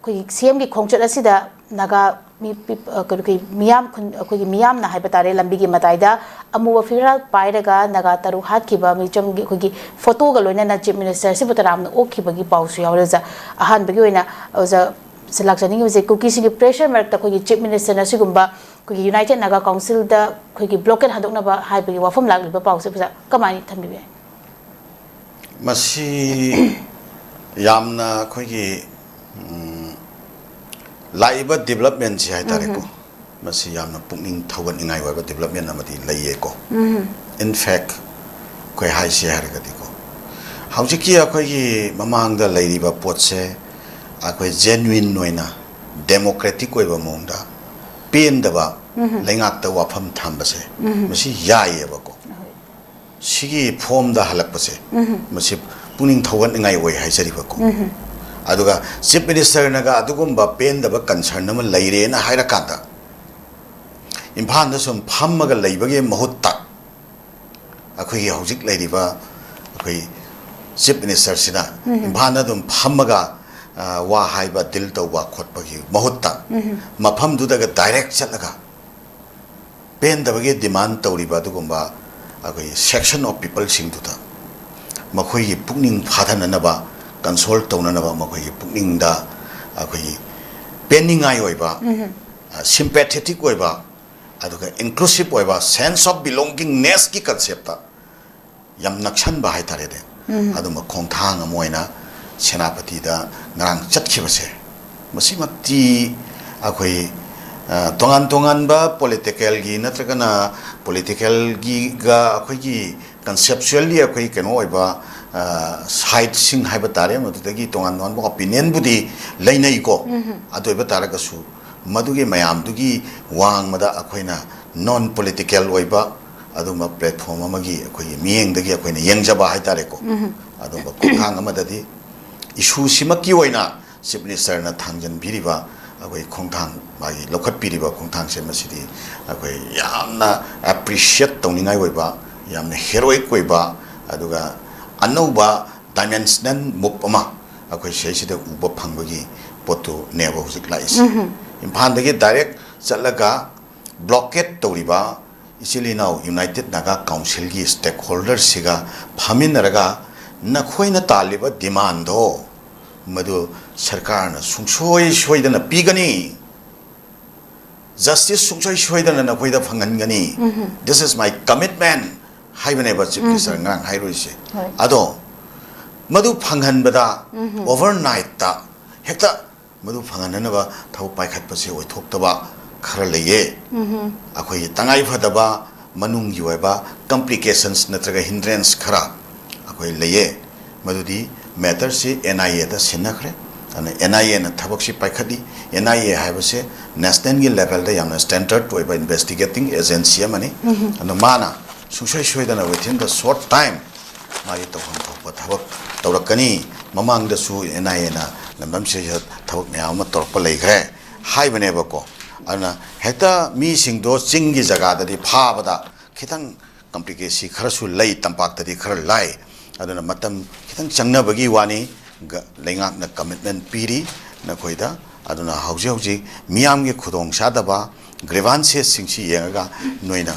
ꯑꯩꯈꯣꯏꯒꯤ ꯁꯤ ꯑꯦꯝꯒꯤ ꯈꯣꯡꯆꯠ ꯑꯁꯤꯗ ꯅꯥꯒꯥ ꯃꯤ-, ꯄꯤ-, ꯑ, ꯀꯔꯤ, ꯀꯔꯤ, ꯃꯤꯌꯥꯝ ꯈꯨꯟ-, ꯑꯩꯈꯣꯏꯒꯤ ꯃꯤꯌꯥꯝꯅ ꯍꯥꯏꯕ ꯇꯥꯔꯦ, ꯂꯝꯕꯤꯒꯤ ꯃꯇꯥꯏꯗ ꯑꯃꯨꯕ ꯐꯤꯔꯥꯜ ꯄꯥꯏꯔꯒ ꯅꯥꯒꯥ ꯇꯔꯨꯛ ꯍꯥꯠꯈꯤꯕ ꯃꯤꯆꯝꯒꯤ ꯑꯩꯈꯣꯏꯒꯤ ꯐꯣꯇꯣꯒ ꯂꯣꯏꯅꯅ ꯆꯤꯐ ꯃꯤꯅꯤꯁꯇꯔꯁꯤꯕꯨ ꯇꯔꯥꯝꯅ ꯑꯣꯛꯈꯤꯕꯒꯤ ꯄꯥꯎꯁꯨ ꯌꯥꯎꯔꯦ꯫ ꯑꯣꯖꯥ, ꯑꯍꯥꯟꯕꯒꯤ ꯑꯣꯏꯅ ꯑꯣꯖꯥ ꯁꯤ ꯂꯥꯛꯆꯅꯤꯡꯉꯤꯕꯁꯦ, ꯀꯨꯀꯤꯁꯤꯡꯒꯤ ꯄ꯭ꯔꯦꯁꯔ ꯃꯔꯛꯇ ꯑꯩꯈꯣꯏꯒꯤ ꯆꯤꯐ ꯃꯤꯅꯤꯁꯇꯔꯅ ꯑꯁꯤꯒꯨꯝꯕ ꯑꯩꯈꯣꯏꯒꯤ ꯌꯨꯅꯥꯏꯇꯦꯗ ꯅꯥꯒꯥ ꯀꯥꯎꯟꯁꯤꯜꯗ ꯑꯩꯈꯣꯏꯒꯤ ꯕ꯭ꯂꯣꯀꯦꯠ ꯍꯟꯗꯣꯛꯅꯕ ꯍꯥꯏꯕꯒꯤ ꯋꯥꯐꯝ ꯂꯥꯛꯂꯤꯕ ꯄꯥꯎꯁꯦ ꯑꯣꯖꯥ ꯀꯃꯥꯏꯅ ꯊꯝꯕꯤꯕ ꯌꯥꯏ? ꯃꯁꯤ ꯌꯥꯝꯅ ꯑꯩꯈꯣꯏꯒꯤ, ꯎꯝ, ꯂꯥꯛꯏꯕ ꯗꯤꯕꯂꯞꯃꯦꯟꯁꯤ ꯍꯥꯏꯇꯥꯔꯦꯀꯣ, ꯎꯝ꯫ ꯃꯁꯤ ꯌꯥꯝꯅ ꯄꯨꯛꯅꯤꯡ ꯊꯧꯒꯠꯅꯤꯡꯉꯥꯏ ꯑꯣꯏꯕ ꯗꯤꯕꯂꯞꯃꯦꯟ ꯑꯃꯗꯤ ꯂꯩꯌꯦꯀꯣ꯫ ꯎꯝ꯫ In fact, ꯑꯩꯈꯣꯏ ꯍꯥꯏꯁꯤ ꯍꯥꯏꯔꯒꯗꯤꯀꯣ, ꯍꯧꯖꯤꯛꯀꯤ ꯑꯩꯈꯣꯏꯒꯤ ꯃꯃꯥꯡꯗ ꯂꯩꯔꯤꯕ ꯄꯣꯠꯁꯦ ꯑꯩꯈꯣꯏ ꯖꯦꯅ꯭ꯋꯤꯟ ꯑꯣꯏꯅ ꯗꯦꯃꯣꯀ꯭ꯔꯦꯇꯤꯛ ꯑꯣꯏꯕ ꯃꯑꯣꯡꯗ ꯄꯦꯟꯗꯕ ꯎꯝ꯫ ꯂꯩꯉꯥꯛꯇ ꯋꯥꯐꯝ ꯊꯝꯕꯁꯦ ꯎꯝ꯫ ꯃꯁꯤ ꯌꯥꯏꯌꯦꯕꯀꯣ꯫ ꯍꯣꯏ꯫ ꯁꯤꯒꯤ ꯐꯣꯝꯗ ꯍꯜꯂꯛꯄꯁꯦ, ꯎꯝ꯫ ꯃꯁꯤ ꯄꯨꯛꯅꯤꯡ ꯊꯧꯒꯠꯅꯤꯡꯉꯥꯏ ꯑꯣꯏ ꯍꯥꯏꯖꯔꯤꯕꯀꯣ꯫ ꯎꯝ꯫ ꯑꯗꯨꯒ ꯆꯤꯐ ꯃꯤꯅꯤꯁꯇꯔꯅꯒ ꯑꯗꯨꯒꯨꯝꯕ ꯄꯦꯟꯗꯕ ꯀꯟꯁꯔꯟ ꯑꯃ ꯂꯩꯔꯦꯅ ꯍꯥꯏꯔꯀꯥꯟꯗ, ꯏꯝꯐꯥꯜꯗ ꯁꯨꯝ ꯐꯝꯃꯒ ꯂꯩꯕꯒꯤ ꯃꯍꯨꯠꯇ, ꯑꯩꯈꯣꯏꯒꯤ ꯍꯧꯖꯤꯛ ꯂꯩꯔꯤꯕ ꯑꯩꯈꯣꯏ ꯆꯤꯐ ꯃꯤꯅꯤꯁꯇꯔꯁꯤꯅ ꯎꯝ꯫ ꯏꯝꯐꯥꯜꯗ ꯑꯗꯨꯝ ꯐꯝꯃꯒ, ꯑ, ꯋꯥ ꯍꯥꯏꯕ, ꯗꯤꯜ ꯇꯧꯕ ꯈꯣꯠꯄꯒꯤ ꯃꯍꯨꯠꯇ, ꯎꯝ꯫ ꯃꯐꯝꯗꯨꯗꯒ ꯗꯥꯏꯔꯦꯛ ꯆꯠꯂꯒ ꯄꯦꯟꯗꯕꯒꯤ ꯗꯤꯃꯥꯟ ꯇꯧꯔꯤꯕ ꯑꯗꯨꯒꯨꯝꯕ ꯑꯩꯈꯣꯏ section of peopleꯁꯤꯡꯗꯨꯗ ꯃꯈꯣꯏꯒꯤ ꯄꯨꯛꯅꯤꯡ ꯐꯥꯊꯅꯅꯕ, ꯀꯟꯁꯣꯜ ꯇꯧꯅꯅꯕ, ꯃꯈꯣꯏꯒꯤ ꯄꯨꯛꯅꯤꯡꯗ ꯑꯩꯈꯣꯏꯒꯤ ꯄꯦꯟꯅꯤꯡꯉꯥꯏ ꯑꯣꯏꯕ, ꯁꯤꯝꯄꯦꯊꯦꯇꯤꯛ ꯑꯣꯏꯕ, ꯑꯗꯨꯒ ꯏꯟꯀ꯭ꯂꯨꯁꯤꯞ ꯑꯣꯏꯕ, ꯁꯦꯟꯁ ꯑꯣꯐ ꯕꯤꯂꯣꯡꯒꯤꯡꯅꯦꯁꯀꯤ ꯀꯟꯁꯦꯞꯇ ꯌꯥꯝ ꯅꯛꯁꯟꯕ ꯍꯥꯏꯇꯥꯔꯦꯅꯦ꯫ ꯑꯗꯨꯝꯕ ꯈꯣꯡꯊꯥꯡ ꯑꯃ ꯑꯣꯏꯅ ꯁꯦꯅꯥꯄꯇꯤꯗ ꯉꯔꯥꯡ ꯆꯠꯈꯤꯕꯁꯦ, ꯃꯁꯤꯃꯛꯇꯤ ꯑꯩꯈꯣꯏ, ꯑ, ꯇꯣꯉꯥꯟ ꯇꯣꯉꯥꯟꯕ ꯄꯣꯂꯤꯇꯤꯀꯦꯜꯒꯤ ꯅꯠꯇ꯭ꯔꯒꯅ ꯄꯣꯂꯤꯇꯤꯀꯦꯜꯒꯤꯒ ꯑꯩꯈꯣꯏꯒꯤ ꯀꯟꯁꯦꯞꯆꯨꯋꯦꯜꯂꯤ ꯑꯩꯈꯣꯏ ꯀꯩꯅꯣ ꯑꯣꯏꯕ, ꯑ, ꯁꯥꯏꯠꯁꯤꯡ ꯍꯥꯏꯕ ꯇꯥꯔꯦ, ꯃꯗꯨꯗꯒꯤ ꯇꯣꯉꯥꯟ ꯇꯣꯉꯥꯟꯕ ꯑꯣꯄꯤꯅꯤꯌꯟꯕꯨꯗꯤ ꯂꯩꯅꯩꯀꯣ꯫ ꯑꯗꯨ ꯑꯣꯏꯕ ꯇꯥꯔꯒꯁꯨ ꯃꯗꯨꯒꯤ ꯃꯌꯥꯝꯗꯨꯒꯤ ꯋꯥꯡꯃꯗ ꯑꯩꯈꯣꯏꯅ ꯅꯣꯟ ꯄꯣꯂꯤꯇꯤꯀꯦꯜ ꯑꯣꯏꯕ ꯑꯗꯨꯝꯕ ꯄ꯭ꯂꯦꯠꯐꯣꯝ ꯑꯃꯒꯤ ꯑꯩꯈꯣꯏꯒꯤ ꯃꯤꯠꯌꯦꯡꯗꯒꯤ ꯑꯩꯈꯣꯏꯅ ꯌꯦꯡꯖꯕ ꯍꯥꯏꯇꯥꯔꯦꯀꯣ꯫ ꯑꯗꯨꯝꯕ ꯈꯣꯡꯊꯥꯡ ꯑꯃꯗꯗꯤ ꯏꯁꯨꯁꯤꯃꯛꯀꯤ ꯑꯣꯏꯅ ꯆꯤꯐ ꯃꯤꯅꯤꯁꯇꯔꯅ ꯊꯥꯡꯖꯟꯕꯤꯔꯤꯕ ꯑꯩꯈꯣꯏ ꯈꯣꯡꯊꯥꯡ, ꯃꯥꯒꯤ ꯂꯧꯈꯠꯄꯤꯔꯤꯕ ꯈꯣꯡꯊꯥꯡꯁꯦ, ꯃꯁꯤꯗꯤ ꯑꯩꯈꯣꯏ ꯌꯥꯝꯅ ꯑꯦꯄ꯭ꯔꯤꯁꯤꯌꯦꯠ ꯇꯧꯅꯤꯡꯉꯥꯏ ꯑꯣꯏꯕ, ꯌꯥꯝꯅ ꯍꯦꯔꯣꯏꯛ ꯑꯣꯏꯕ, ꯑꯗꯨꯒ ꯑꯅꯧꯕ ꯗꯥꯏꯃꯦꯟꯁꯅꯦꯜ ꯃꯨꯞ ꯑꯃ ꯑꯩꯈꯣꯏ ꯁꯤꯗꯩꯁꯤꯗ ꯎꯕ ꯐꯪꯕꯒꯤ ꯄꯣꯠꯇꯨꯅꯦꯕ ꯍꯧꯖꯤꯛ ꯂꯥꯛꯏꯁꯦ꯫ ꯏꯝꯐꯥꯜꯗꯒꯤ ꯗꯥꯏꯔꯦꯛ ꯆꯠꯂꯒ ꯕ꯭ꯂꯣꯀꯦꯠ ꯇꯧꯔꯤꯕ ꯏꯆꯤꯜ ꯏꯅꯥꯎ ꯌꯨꯅꯥꯏꯇꯦꯠ ꯅꯥꯒꯥ ꯀꯥꯎꯟꯁꯤꯜꯒꯤ ꯁ꯭ꯇꯦꯛ ꯍꯣꯜꯗꯔꯁꯤꯒ ꯐꯝꯃꯤꯟꯅꯔꯒ ꯅꯈꯣꯏꯅ ꯇꯥꯜꯂꯤꯕ ꯗꯤꯃꯥꯟꯗꯣ ꯃꯗꯨ ꯁꯔꯀꯥꯔꯅ ꯁꯨꯡꯁꯣꯏ ꯁꯣꯏꯗꯅ ꯄꯤꯒꯅꯤ, ꯖꯁꯇꯤꯁ ꯁꯨꯡꯁꯣꯏ ꯁꯣꯏꯗꯅ ꯅꯈꯣꯏꯗ ꯐꯪꯍꯟꯒꯅꯤ, "This is my commitment" ꯍꯥꯏꯕꯅꯦꯕ ꯆꯤꯐ ꯃꯤꯅꯤꯁꯇꯔ ꯉꯔꯥꯡ ꯍꯥꯏꯔꯨꯔꯤꯁꯦ꯫ ꯍꯣꯏ꯫ ꯑꯗꯣ ꯃꯗꯨ ꯐꯪꯍꯟꯕꯗ ꯑꯣꯚꯔꯅꯥꯏꯠꯇ ꯍꯦꯛꯇ ꯃꯗꯨ ꯐꯪꯍꯟꯅꯅꯕ ꯊꯕꯛ ꯄꯥꯏꯈꯠꯄꯁꯦ ꯑꯣꯏꯊꯣꯛꯇꯕ ꯈꯔ ꯂꯩꯌꯦ꯫ ꯑꯩꯈꯣꯏꯒꯤ ꯇꯉꯥꯏ ꯐꯗꯕ ꯃꯅꯨꯡꯒꯤ ꯑꯣꯏꯕ ꯀꯝꯄ꯭ꯂꯤꯀꯦꯁꯟꯁ ꯅꯠꯇ꯭ꯔꯒ ꯍꯤꯟꯗ꯭ꯔꯦꯟꯁ ꯈꯔ ꯑꯩꯈꯣꯏ ꯂꯩꯌꯦ꯫ ꯃꯗꯨꯗꯤ ꯃꯦꯇꯔꯁꯤ ꯑꯦꯟ ꯑꯥꯏ ꯑꯦꯗ ꯁꯤꯟꯅꯈ꯭ꯔꯦ꯫ ꯑꯗꯨꯅ ꯑꯦꯟ ꯑꯥꯏ ꯑꯦꯅ ꯊꯕꯛꯁꯤ ꯄꯥꯏꯈꯠꯂꯤ꯫ ꯑꯦꯟ ꯑꯥꯏ ꯑꯦ ꯍꯥꯏꯕꯁꯦ ꯅꯦꯁꯅꯦꯜꯒꯤ ꯂꯦꯚꯦꯜꯗ ꯌꯥꯝꯅ ꯁ꯭ꯇꯦꯟꯗꯔꯠ ꯑꯣꯏꯕ ꯏꯟꯚꯦꯁꯇꯤꯒꯦꯇꯤꯡ ꯑꯦꯖꯦꯟꯁꯤ ꯑꯃꯅꯤ꯫ ꯑꯗꯨꯅ ꯃꯥꯅ ꯁꯨꯡꯁꯣꯏ ꯁꯣꯏꯗꯅ within the short time ꯃꯥꯒꯤ ꯇꯧꯐꯝ ꯊꯣꯛꯄ ꯊꯕꯛ ꯇꯧꯔꯛꯀꯅꯤ꯫ ꯃꯃꯥꯡꯗꯁꯨ ꯑꯦꯟ ꯑꯥꯏ ꯑꯦꯅ ꯂꯝꯗꯝꯁꯤꯗ ꯊꯕꯛ ꯃꯌꯥꯝ ꯑꯃ ꯇꯧꯔꯛꯄ ꯂꯩꯈ꯭ꯔꯦ ꯍꯥꯏꯕꯅꯦꯕꯀꯣ꯫ ꯑꯗꯨꯅ ꯍꯦꯛꯇ ꯃꯤꯁꯤꯡꯗꯣ ꯆꯤꯡꯒꯤ ꯖꯒꯥꯗꯗꯤ ꯐꯥꯕꯗ ꯈꯤꯇꯪ ꯀꯝꯄ꯭ꯂꯤꯀꯦꯁꯤ ꯈꯔꯁꯨ ꯂꯩ, ꯇꯝꯄꯥꯛꯇꯗꯤ ꯈꯔ ꯂꯥꯏ꯫ ꯑꯗꯨꯅ ꯃꯇꯝ ꯈꯤꯇꯪ ꯆꯪꯅꯕꯒꯤ ꯋꯥꯅꯤ꯫ ꯒ-, ꯂꯩꯉꯥꯛꯅ ꯀꯃꯤꯠꯃꯦꯟ ꯄꯤꯔꯤ ꯅꯈꯣꯏꯗ꯫ ꯑꯗꯨꯅ ꯍꯧꯖꯤꯛ ꯍꯧꯖꯤꯛ ꯃꯤꯌꯥꯝꯒꯤ ꯈꯨꯗꯣꯡ ꯆꯥꯗꯕ ꯒ꯭ꯔꯤꯚꯥꯟꯁꯦꯁꯁꯤꯡꯁꯤ ꯌꯦꯡꯉꯒ ꯅꯣꯏꯅ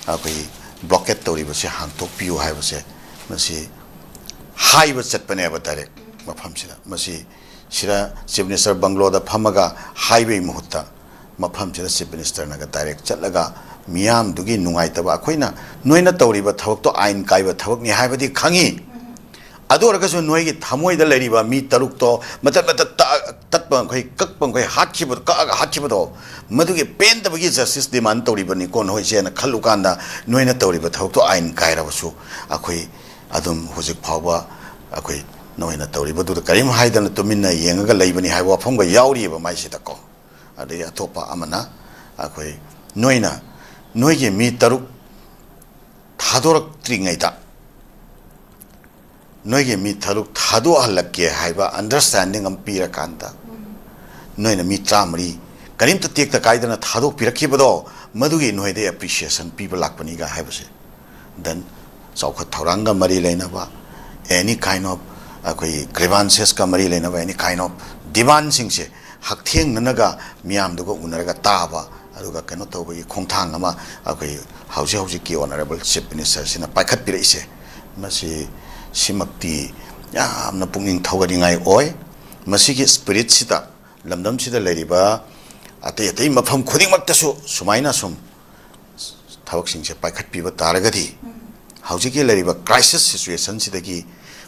ꯑꯩꯈꯣꯏ ꯕ꯭ꯂꯣꯀꯦꯠ ꯇꯧꯔꯤꯕꯁꯦ ꯍꯥꯡꯇꯣꯛꯄꯤꯌꯨ ꯍꯥꯏꯕꯁꯦ ꯃꯁꯤ ꯍꯥꯏꯕ ꯆꯠꯄꯅꯦꯕ ꯗꯥꯏꯔꯦꯛ ꯃꯐꯝꯁꯤꯗ꯫ ꯃꯁꯤ ꯁꯤꯗ ꯆꯤꯐ ꯃꯤꯅꯤꯁꯇꯔ ꯕꯪꯒ꯭ꯂꯣꯗ ꯐꯝꯃꯒ ꯍꯥꯏꯕꯒꯤ ꯃꯍꯨꯠꯇ ꯃꯐꯝꯁꯤꯗ ꯆꯤꯐ ꯃꯤꯅꯤꯁꯇꯔꯅꯒ ꯗꯥꯏꯔꯦꯛ ꯆꯠꯂꯒ ꯃꯤꯌꯥꯝꯗꯨꯒꯤ ꯅꯨꯡꯉꯥꯏꯇꯕ, ꯑꯩꯈꯣꯏꯅ ꯅꯣꯏꯅ ꯇꯧꯔꯤꯕ ꯊꯕꯛꯇꯣ ꯑꯥꯏꯟ ꯀꯥꯏꯕ ꯊꯕꯛꯅꯤ ꯍꯥꯏꯕꯗꯤ ꯈꯪꯉꯤ, ꯑꯗꯨ ꯑꯣꯏꯔꯒꯁꯨ ꯅꯣꯏꯒꯤ ꯊꯃꯣꯏꯗ ꯂꯩꯔꯤꯕ ꯃꯤ ꯇꯔꯨꯛꯇꯣ ꯃꯇꯠ ꯃꯇꯠ ꯇ-, ꯇꯠꯄ ꯃꯈꯩ, ꯀꯛꯄ ꯃꯈꯩ ꯍꯥꯠꯈꯤꯕ, ꯀꯛꯑꯒ ꯍꯥꯠꯈꯤꯕꯗꯣ, ꯃꯗꯨꯒꯤ ꯄꯦꯟꯗꯕꯒꯤ ꯖꯁꯇꯤꯁ ꯗꯤꯃꯥꯟ ꯇꯧꯔꯤꯕꯅꯤꯀꯣ ꯅꯈꯣꯏꯁꯦꯅ ꯈꯜꯂꯨꯀꯥꯟꯗ, ꯅꯣꯏꯅ ꯇꯧꯔꯤꯕ ꯊꯕꯛꯇꯣ ꯑꯥꯏꯟ ꯀꯥꯏꯔꯕꯁꯨ ꯑꯩꯈꯣꯏ ꯑꯗꯨꯝ ꯍꯧꯖꯤꯛ ꯐꯥꯎꯕ ꯑꯩꯈꯣꯏ ꯅꯣꯏꯅ ꯇꯧꯔꯤꯕꯗꯨꯗ ꯀꯔꯤꯝ ꯍꯥꯏꯗꯅ ꯇꯨꯃꯤꯟꯅ ꯌꯦꯡꯉꯒ ꯂꯩꯕꯅꯤ ꯍꯥꯏꯕ ꯋꯥꯐꯝꯒ ꯌꯥꯎꯔꯤꯑꯕ ꯃꯥꯏꯁꯤꯗꯀꯣ꯫ ꯑꯗꯒꯤ ꯑꯇꯣꯞꯄ ꯑꯃꯅ ꯑꯩꯈꯣꯏ ꯅꯣꯏꯅ, ꯅꯣꯏꯒꯤ ꯃꯤ ꯇꯔꯨꯛ ꯊꯥꯗꯣꯔꯛꯇ꯭ꯔꯤꯉꯩꯗ ꯅꯣꯏꯒꯤ ꯃꯤ ꯇꯔꯨꯛ ꯊꯥꯗꯣꯛꯍꯜꯂꯛꯀꯦ ꯍꯥꯏꯕ ꯑꯟꯗꯔꯁ꯭ꯇꯦꯟꯗꯤꯡ ꯑꯃ ꯄꯤꯔꯀꯥꯟꯗ ꯅꯣꯏꯅ ꯃꯤ ꯇꯔꯥꯃꯔꯤ ꯀꯔꯤꯝꯇ ꯇꯦꯛꯇ ꯀꯥꯏꯗꯅ ꯊꯥꯗꯣꯛꯄꯤꯔꯛꯈꯤꯕꯗꯣ, ꯃꯗꯨꯒꯤ ꯅꯣꯏꯗ ꯑꯦꯄ꯭ꯔꯤꯁꯤꯌꯦꯁꯟ ꯄꯤꯕ ꯂꯥꯛꯄꯅꯤꯒ ꯍꯥꯏꯕꯁꯦ꯫ Then ꯆꯥꯎꯈꯠ ꯊꯧꯔꯥꯡꯒ ꯃꯔꯤ ꯂꯩꯅꯕ any kind of ꯑꯩꯈꯣꯏꯒꯤ grievances ꯀ ꯃꯔꯤ ꯂꯩꯅꯕ any kind of demand ꯁꯤꯡꯁꯦ ꯍꯛꯊꯦꯡꯅꯅꯒ ꯃꯤꯌꯥꯝꯗꯨꯒ ꯎꯅꯔꯒ ꯇꯥꯕ, ꯑꯗꯨꯒ ꯀꯩꯅꯣ ꯇꯧꯕꯒꯤ ꯈꯣꯡꯊꯥꯡ ꯑꯃ ꯑꯩꯈꯣꯏ ꯍꯧꯖꯤꯛ ꯍꯧꯖꯤꯛꯀꯤ ꯑꯣꯅꯔꯦꯕꯜ ꯆꯤꯐ ꯃꯤꯅꯤꯁꯇꯔꯁꯤꯅ ꯄꯥꯏꯈꯠꯄꯤꯔꯛꯏꯁꯦ, ꯃꯁꯤ, ꯁꯤꯃꯛꯇꯤ ꯌꯥꯝꯅ ꯄꯨꯛꯅꯤꯡ ꯊꯧꯒꯠꯅꯤꯡꯉꯥꯏ ꯑꯣꯏ꯫ ꯃꯁꯤꯒꯤ ꯁ꯭ꯄꯤꯔꯤꯠꯁꯤꯗ ꯂꯝꯗꯝꯁꯤꯗ ꯂꯩꯔꯤꯕ ꯑꯇꯩ ꯑꯇꯩ ꯃꯐꯝ ꯈꯨꯗꯤꯡꯃꯛꯇꯁꯨ ꯁꯨꯃꯥꯏꯅ ꯁꯨꯝ ꯊꯕꯛꯁꯤꯡꯁꯦ ꯄꯥꯏꯈꯠꯄꯤꯕ ꯇꯥꯔꯒꯗꯤ, ꯍꯧꯖꯤꯛꯀꯤ ꯂꯩꯔꯤꯕ ꯀ꯭ꯔꯥꯏꯁꯤꯁ ꯁꯤꯆꯨꯋꯦꯁꯟꯁꯤꯗꯒꯤ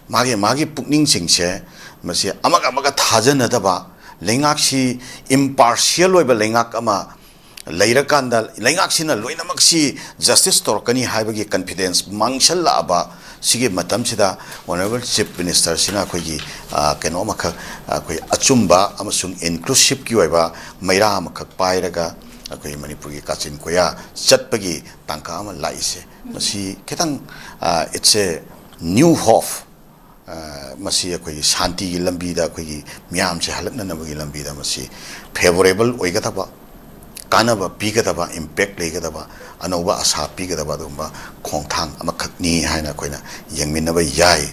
ꯃꯥꯒꯤ ꯃꯥꯒꯤ ꯄꯨꯛꯅꯤꯡꯁꯤꯡꯁꯦ ꯃꯁꯤ ꯑꯃꯒ ꯑꯃꯒ ꯊꯥꯖꯅꯗꯕ, ꯂꯩꯉꯥꯛꯁꯤ ꯏꯝꯄꯥꯔꯁꯤꯌꯦꯜ ꯑꯣꯏꯕ ꯂꯩꯉꯥꯛ ꯑꯃ ꯂꯩꯔꯀꯥꯟꯗ ꯂꯩꯉꯥꯛꯁꯤꯅ ꯂꯣꯏꯅꯃꯛꯁꯤ ꯖꯁꯇꯤꯁ ꯇꯧꯔꯛꯀꯅꯤ ꯍꯥꯏꯕꯒꯤ ꯀꯟꯐꯤꯗꯦꯟꯁ ꯃꯥꯡꯁꯜꯂꯛꯑꯕ ꯁꯤꯒꯤ ꯃꯇꯝꯁꯤꯗ ꯑꯣꯅꯔꯦꯕꯜ ꯆꯤꯐ ꯃꯤꯅꯤꯁꯇꯔꯁꯤꯅ ꯑꯩꯈꯣꯏꯒꯤ, ꯑ, ꯀꯩꯅꯣ ꯑꯃꯈꯛ, ꯑꯩꯈꯣꯏ ꯑꯆꯨꯝꯕ ꯑꯃꯁꯨꯡ ꯏꯟꯀ꯭ꯂꯨꯁꯤꯞꯀꯤ ꯑꯣꯏꯕ ꯃꯩꯔꯥ ꯑꯃꯈꯛ ꯄꯥꯏꯔꯒ ꯑꯩꯈꯣꯏ ꯃꯅꯤꯄꯨꯔꯒꯤ ꯀꯥꯆꯤꯟ ꯀꯣꯌꯥ ꯆꯠꯄꯒꯤ ꯇꯥꯡꯀꯛ ꯑꯃ ꯂꯥꯛꯏꯁꯦ꯫ ꯃꯁꯤ ꯈꯤꯇꯪ, ꯑ, it's a new hope꯫ ꯑ, ꯃꯁꯤ ꯑꯩꯈꯣꯏꯒꯤ ꯁꯥꯟꯇꯤꯒꯤ ꯂꯝꯕꯤꯗ, ꯑꯩꯈꯣꯏꯒꯤ ꯃꯤꯌꯥꯝꯁꯦ ꯍꯜꯂꯛꯅꯅꯕꯒꯤ ꯂꯝꯕꯤꯗ ꯃꯁꯤ ꯐꯦꯕꯣꯔꯦꯕꯜ ꯑꯣꯏꯒꯗꯕ, ꯀꯥꯟꯅꯕ ꯄꯤꯒꯗꯕ, ꯏꯝꯄꯦꯛ ꯂꯩꯒꯗꯕ, ꯑꯅꯧꯕ ꯑꯁꯥ ꯄꯤꯒꯗꯕ ꯑꯗꯨꯒꯨꯝꯕ ꯈꯣꯡꯊꯥꯡ ꯑꯃꯈꯛꯅꯤ ꯍꯥꯏꯅ ꯑꯩꯈꯣꯏꯅ ꯌꯦꯡꯃꯤꯟꯅꯕ ꯌꯥꯏ꯫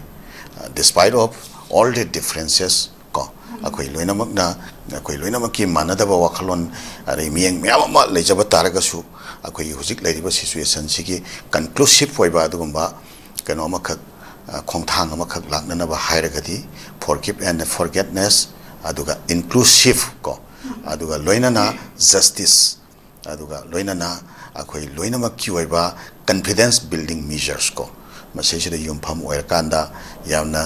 ꯑ, despite of all the differences ꯀꯣ, ꯑꯩꯈꯣꯏ ꯂꯣꯏꯅꯃꯛꯅ, ꯑꯩꯈꯣꯏ ꯂꯣꯏꯅꯃꯛꯀꯤ ꯃꯥꯟꯅꯗꯕ ꯋꯥꯈꯜꯂꯣꯟ, ꯑꯗꯩ ꯃꯤꯠꯌꯦꯡ ꯃꯌꯥꯝ ꯑꯃ ꯂꯩꯖꯕ ꯇꯥꯔꯒꯁꯨ, ꯑꯩꯈꯣꯏꯒꯤ ꯍꯧꯖꯤꯛ ꯂꯩꯔꯤꯕ ꯁꯤꯆꯨꯋꯦꯁꯟꯁꯤꯒꯤ ꯀꯟꯀ꯭ꯂꯨꯁꯤꯞ ꯑꯣꯏꯕ ꯑꯗꯨꯒꯨꯝꯕ ꯀꯩꯅꯣ ꯑꯃꯈꯛ, ꯑ, ꯈꯣꯡꯊꯥꯡ ꯑꯃꯈꯛ ꯂꯥꯛꯅꯅꯕ ꯍꯥꯏꯔꯒꯗꯤ forgive and forgetness, ꯑꯗꯨꯒ inclusive ꯀꯣ, ꯑꯗꯨꯒ ꯂꯣꯏꯅꯅ justice, ꯑꯗꯨꯒ ꯂꯣꯏꯅꯅ ꯑꯩꯈꯣꯏ ꯂꯣꯏꯅꯃꯛꯀꯤ ꯑꯣꯏꯕ confidence building measures ꯀꯣ, ꯃꯁꯤꯁꯤꯗ ꯌꯨꯝꯐꯝ ꯑꯣꯏꯔꯀꯥꯟꯗ ꯌꯥꯝꯅ,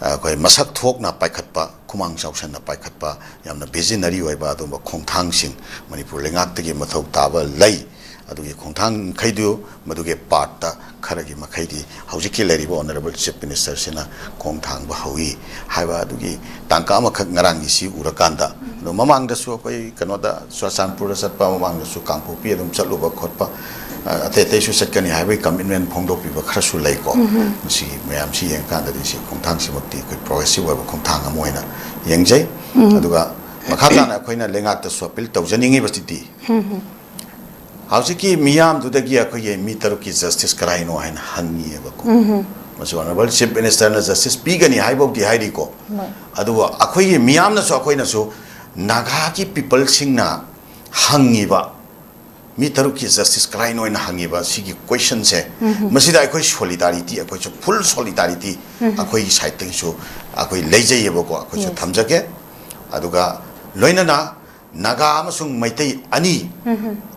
ꯑ, ꯑꯩꯈꯣꯏ ꯃꯁꯛ ꯊꯣꯛꯅ ꯄꯥꯏꯈꯠꯄ, ꯈꯨꯃꯥꯡ ꯆꯥꯎꯁꯟꯅ ꯄꯥꯏꯈꯠꯄ, ꯌꯥꯝꯅ visionary ꯑꯣꯏꯕ ꯑꯗꯨꯒꯨꯝꯕ ꯈꯣꯡꯊꯥꯡꯁꯤꯡ ꯃꯅꯤꯄꯨꯔ ꯂꯩꯉꯥꯛꯇꯒꯤ ꯃꯊꯧ ꯇꯥꯕ ꯂꯩ꯫ ꯑꯗꯨꯒꯤ ꯈꯣꯡꯊꯥꯡꯈꯩꯗꯨ, ꯃꯗꯨꯒꯤ part ꯈꯔꯒꯤ ꯃꯈꯩꯗꯤ ꯍꯧꯖꯤꯛꯀꯤ ꯂꯩꯔꯤꯕ Honourable Chief Minister ꯁꯤꯅ ꯈꯣꯡ ꯊꯥꯡꯕ ꯍꯧꯏ ꯍꯥꯏꯕ ꯑꯗꯨꯒꯤ ꯇꯥꯡꯀꯛ ꯑꯃꯈꯛ ꯉꯔꯥꯡꯒꯤꯁꯤ ꯎꯔꯀꯥꯟꯗ, ꯑꯗꯣ ꯃꯃꯥꯡꯗꯁꯨ ꯑꯩꯈꯣꯏ ꯀꯩꯅꯣꯗ ꯆꯨꯔꯆꯥꯟꯄꯨꯔꯗ ꯆꯠꯄ, ꯃꯃꯥꯡꯗꯁꯨ ꯀꯥꯡꯄꯣꯛꯄꯤ ꯑꯗꯨꯝ ꯆꯠꯂꯨꯕ ꯈꯣꯠꯄ, ꯑ, ꯑꯇꯩ ꯑꯇꯩꯁꯨ ꯆꯠꯀꯅꯤ ꯍꯥꯏꯕꯒꯤ commitment ꯐꯣꯡꯗꯣꯛꯄꯤꯕ ꯈꯔꯁꯨ ꯂꯩꯀꯣ꯫ ꯃꯁꯤ ꯃꯌꯥꯝꯁꯤ ꯌꯦꯡꯀꯥꯟꯗꯗꯤ ꯁꯤ ꯈꯣꯡꯊꯥꯡꯁꯤꯃꯛꯇꯤ ꯑꯩꯈꯣꯏ progressive ꯑꯣꯏꯕ ꯈꯣꯡꯊꯥꯡ ꯑꯃ ꯑꯣꯏꯅ ꯌꯦꯡꯖꯩ꯫ ꯑꯗꯨꯒ ꯃꯈꯥ ꯇꯥꯅ ꯑꯩꯈꯣꯏꯅ ꯂꯩꯉꯥꯛꯇꯁꯨ appeal ꯇꯧꯖꯅꯤꯡꯉꯤꯕꯁꯤꯗꯤ, ꯍꯧꯖꯤꯛꯀꯤ ꯃꯤꯌꯥꯝꯗꯨꯗꯒꯤ ꯑꯩꯈꯣꯏꯒꯤ ꯃꯤ ꯇꯔꯨꯛꯀꯤ justice ꯀꯔꯥꯏꯅꯣ ꯍꯥꯏꯅ ꯍꯪꯉꯤꯑꯕꯀꯣ꯫ ꯃꯁꯤ Honourable Chief Minister ꯅ justice ꯄꯤꯒꯅꯤ ꯍꯥꯏꯕꯕꯨꯗꯤ ꯍꯥꯏꯔꯤꯀꯣ꯫ ꯑꯗꯨꯕꯨ ꯑꯩꯈꯣꯏꯒꯤ ꯃꯤꯌꯥꯝꯅꯁꯨ, ꯑꯩꯈꯣꯏꯅꯁꯨ ꯅꯥꯒꯥꯒꯤ people ꯁꯤꯡꯅ ꯍꯪꯉꯤꯕ ꯃꯤ ꯇꯔꯨꯛꯀꯤ justice ꯀꯔꯥꯏꯅꯣ ꯍꯥꯏꯅ ꯍꯪꯉꯤꯕ ꯁꯤꯒꯤ question ꯁꯦ, ꯃꯁꯤꯗ ꯑꯩꯈꯣꯏ solidarity, ꯑꯩꯈꯣꯏꯁꯨ full solidarity ꯑꯩꯈꯣꯏꯒꯤ side ꯇꯒꯤꯁꯨ ꯑꯩꯈꯣꯏ ꯂꯩꯖꯩꯌꯦꯕꯀꯣ, ꯑꯩꯈꯣꯏꯁꯨ ꯊꯝꯖꯒꯦ꯫ ꯑꯗꯨꯒ ꯂꯣꯏꯅꯅ ꯅꯥꯒꯥ ꯑꯃꯁꯨꯡ ꯃꯩꯇꯩ ꯑꯅꯤ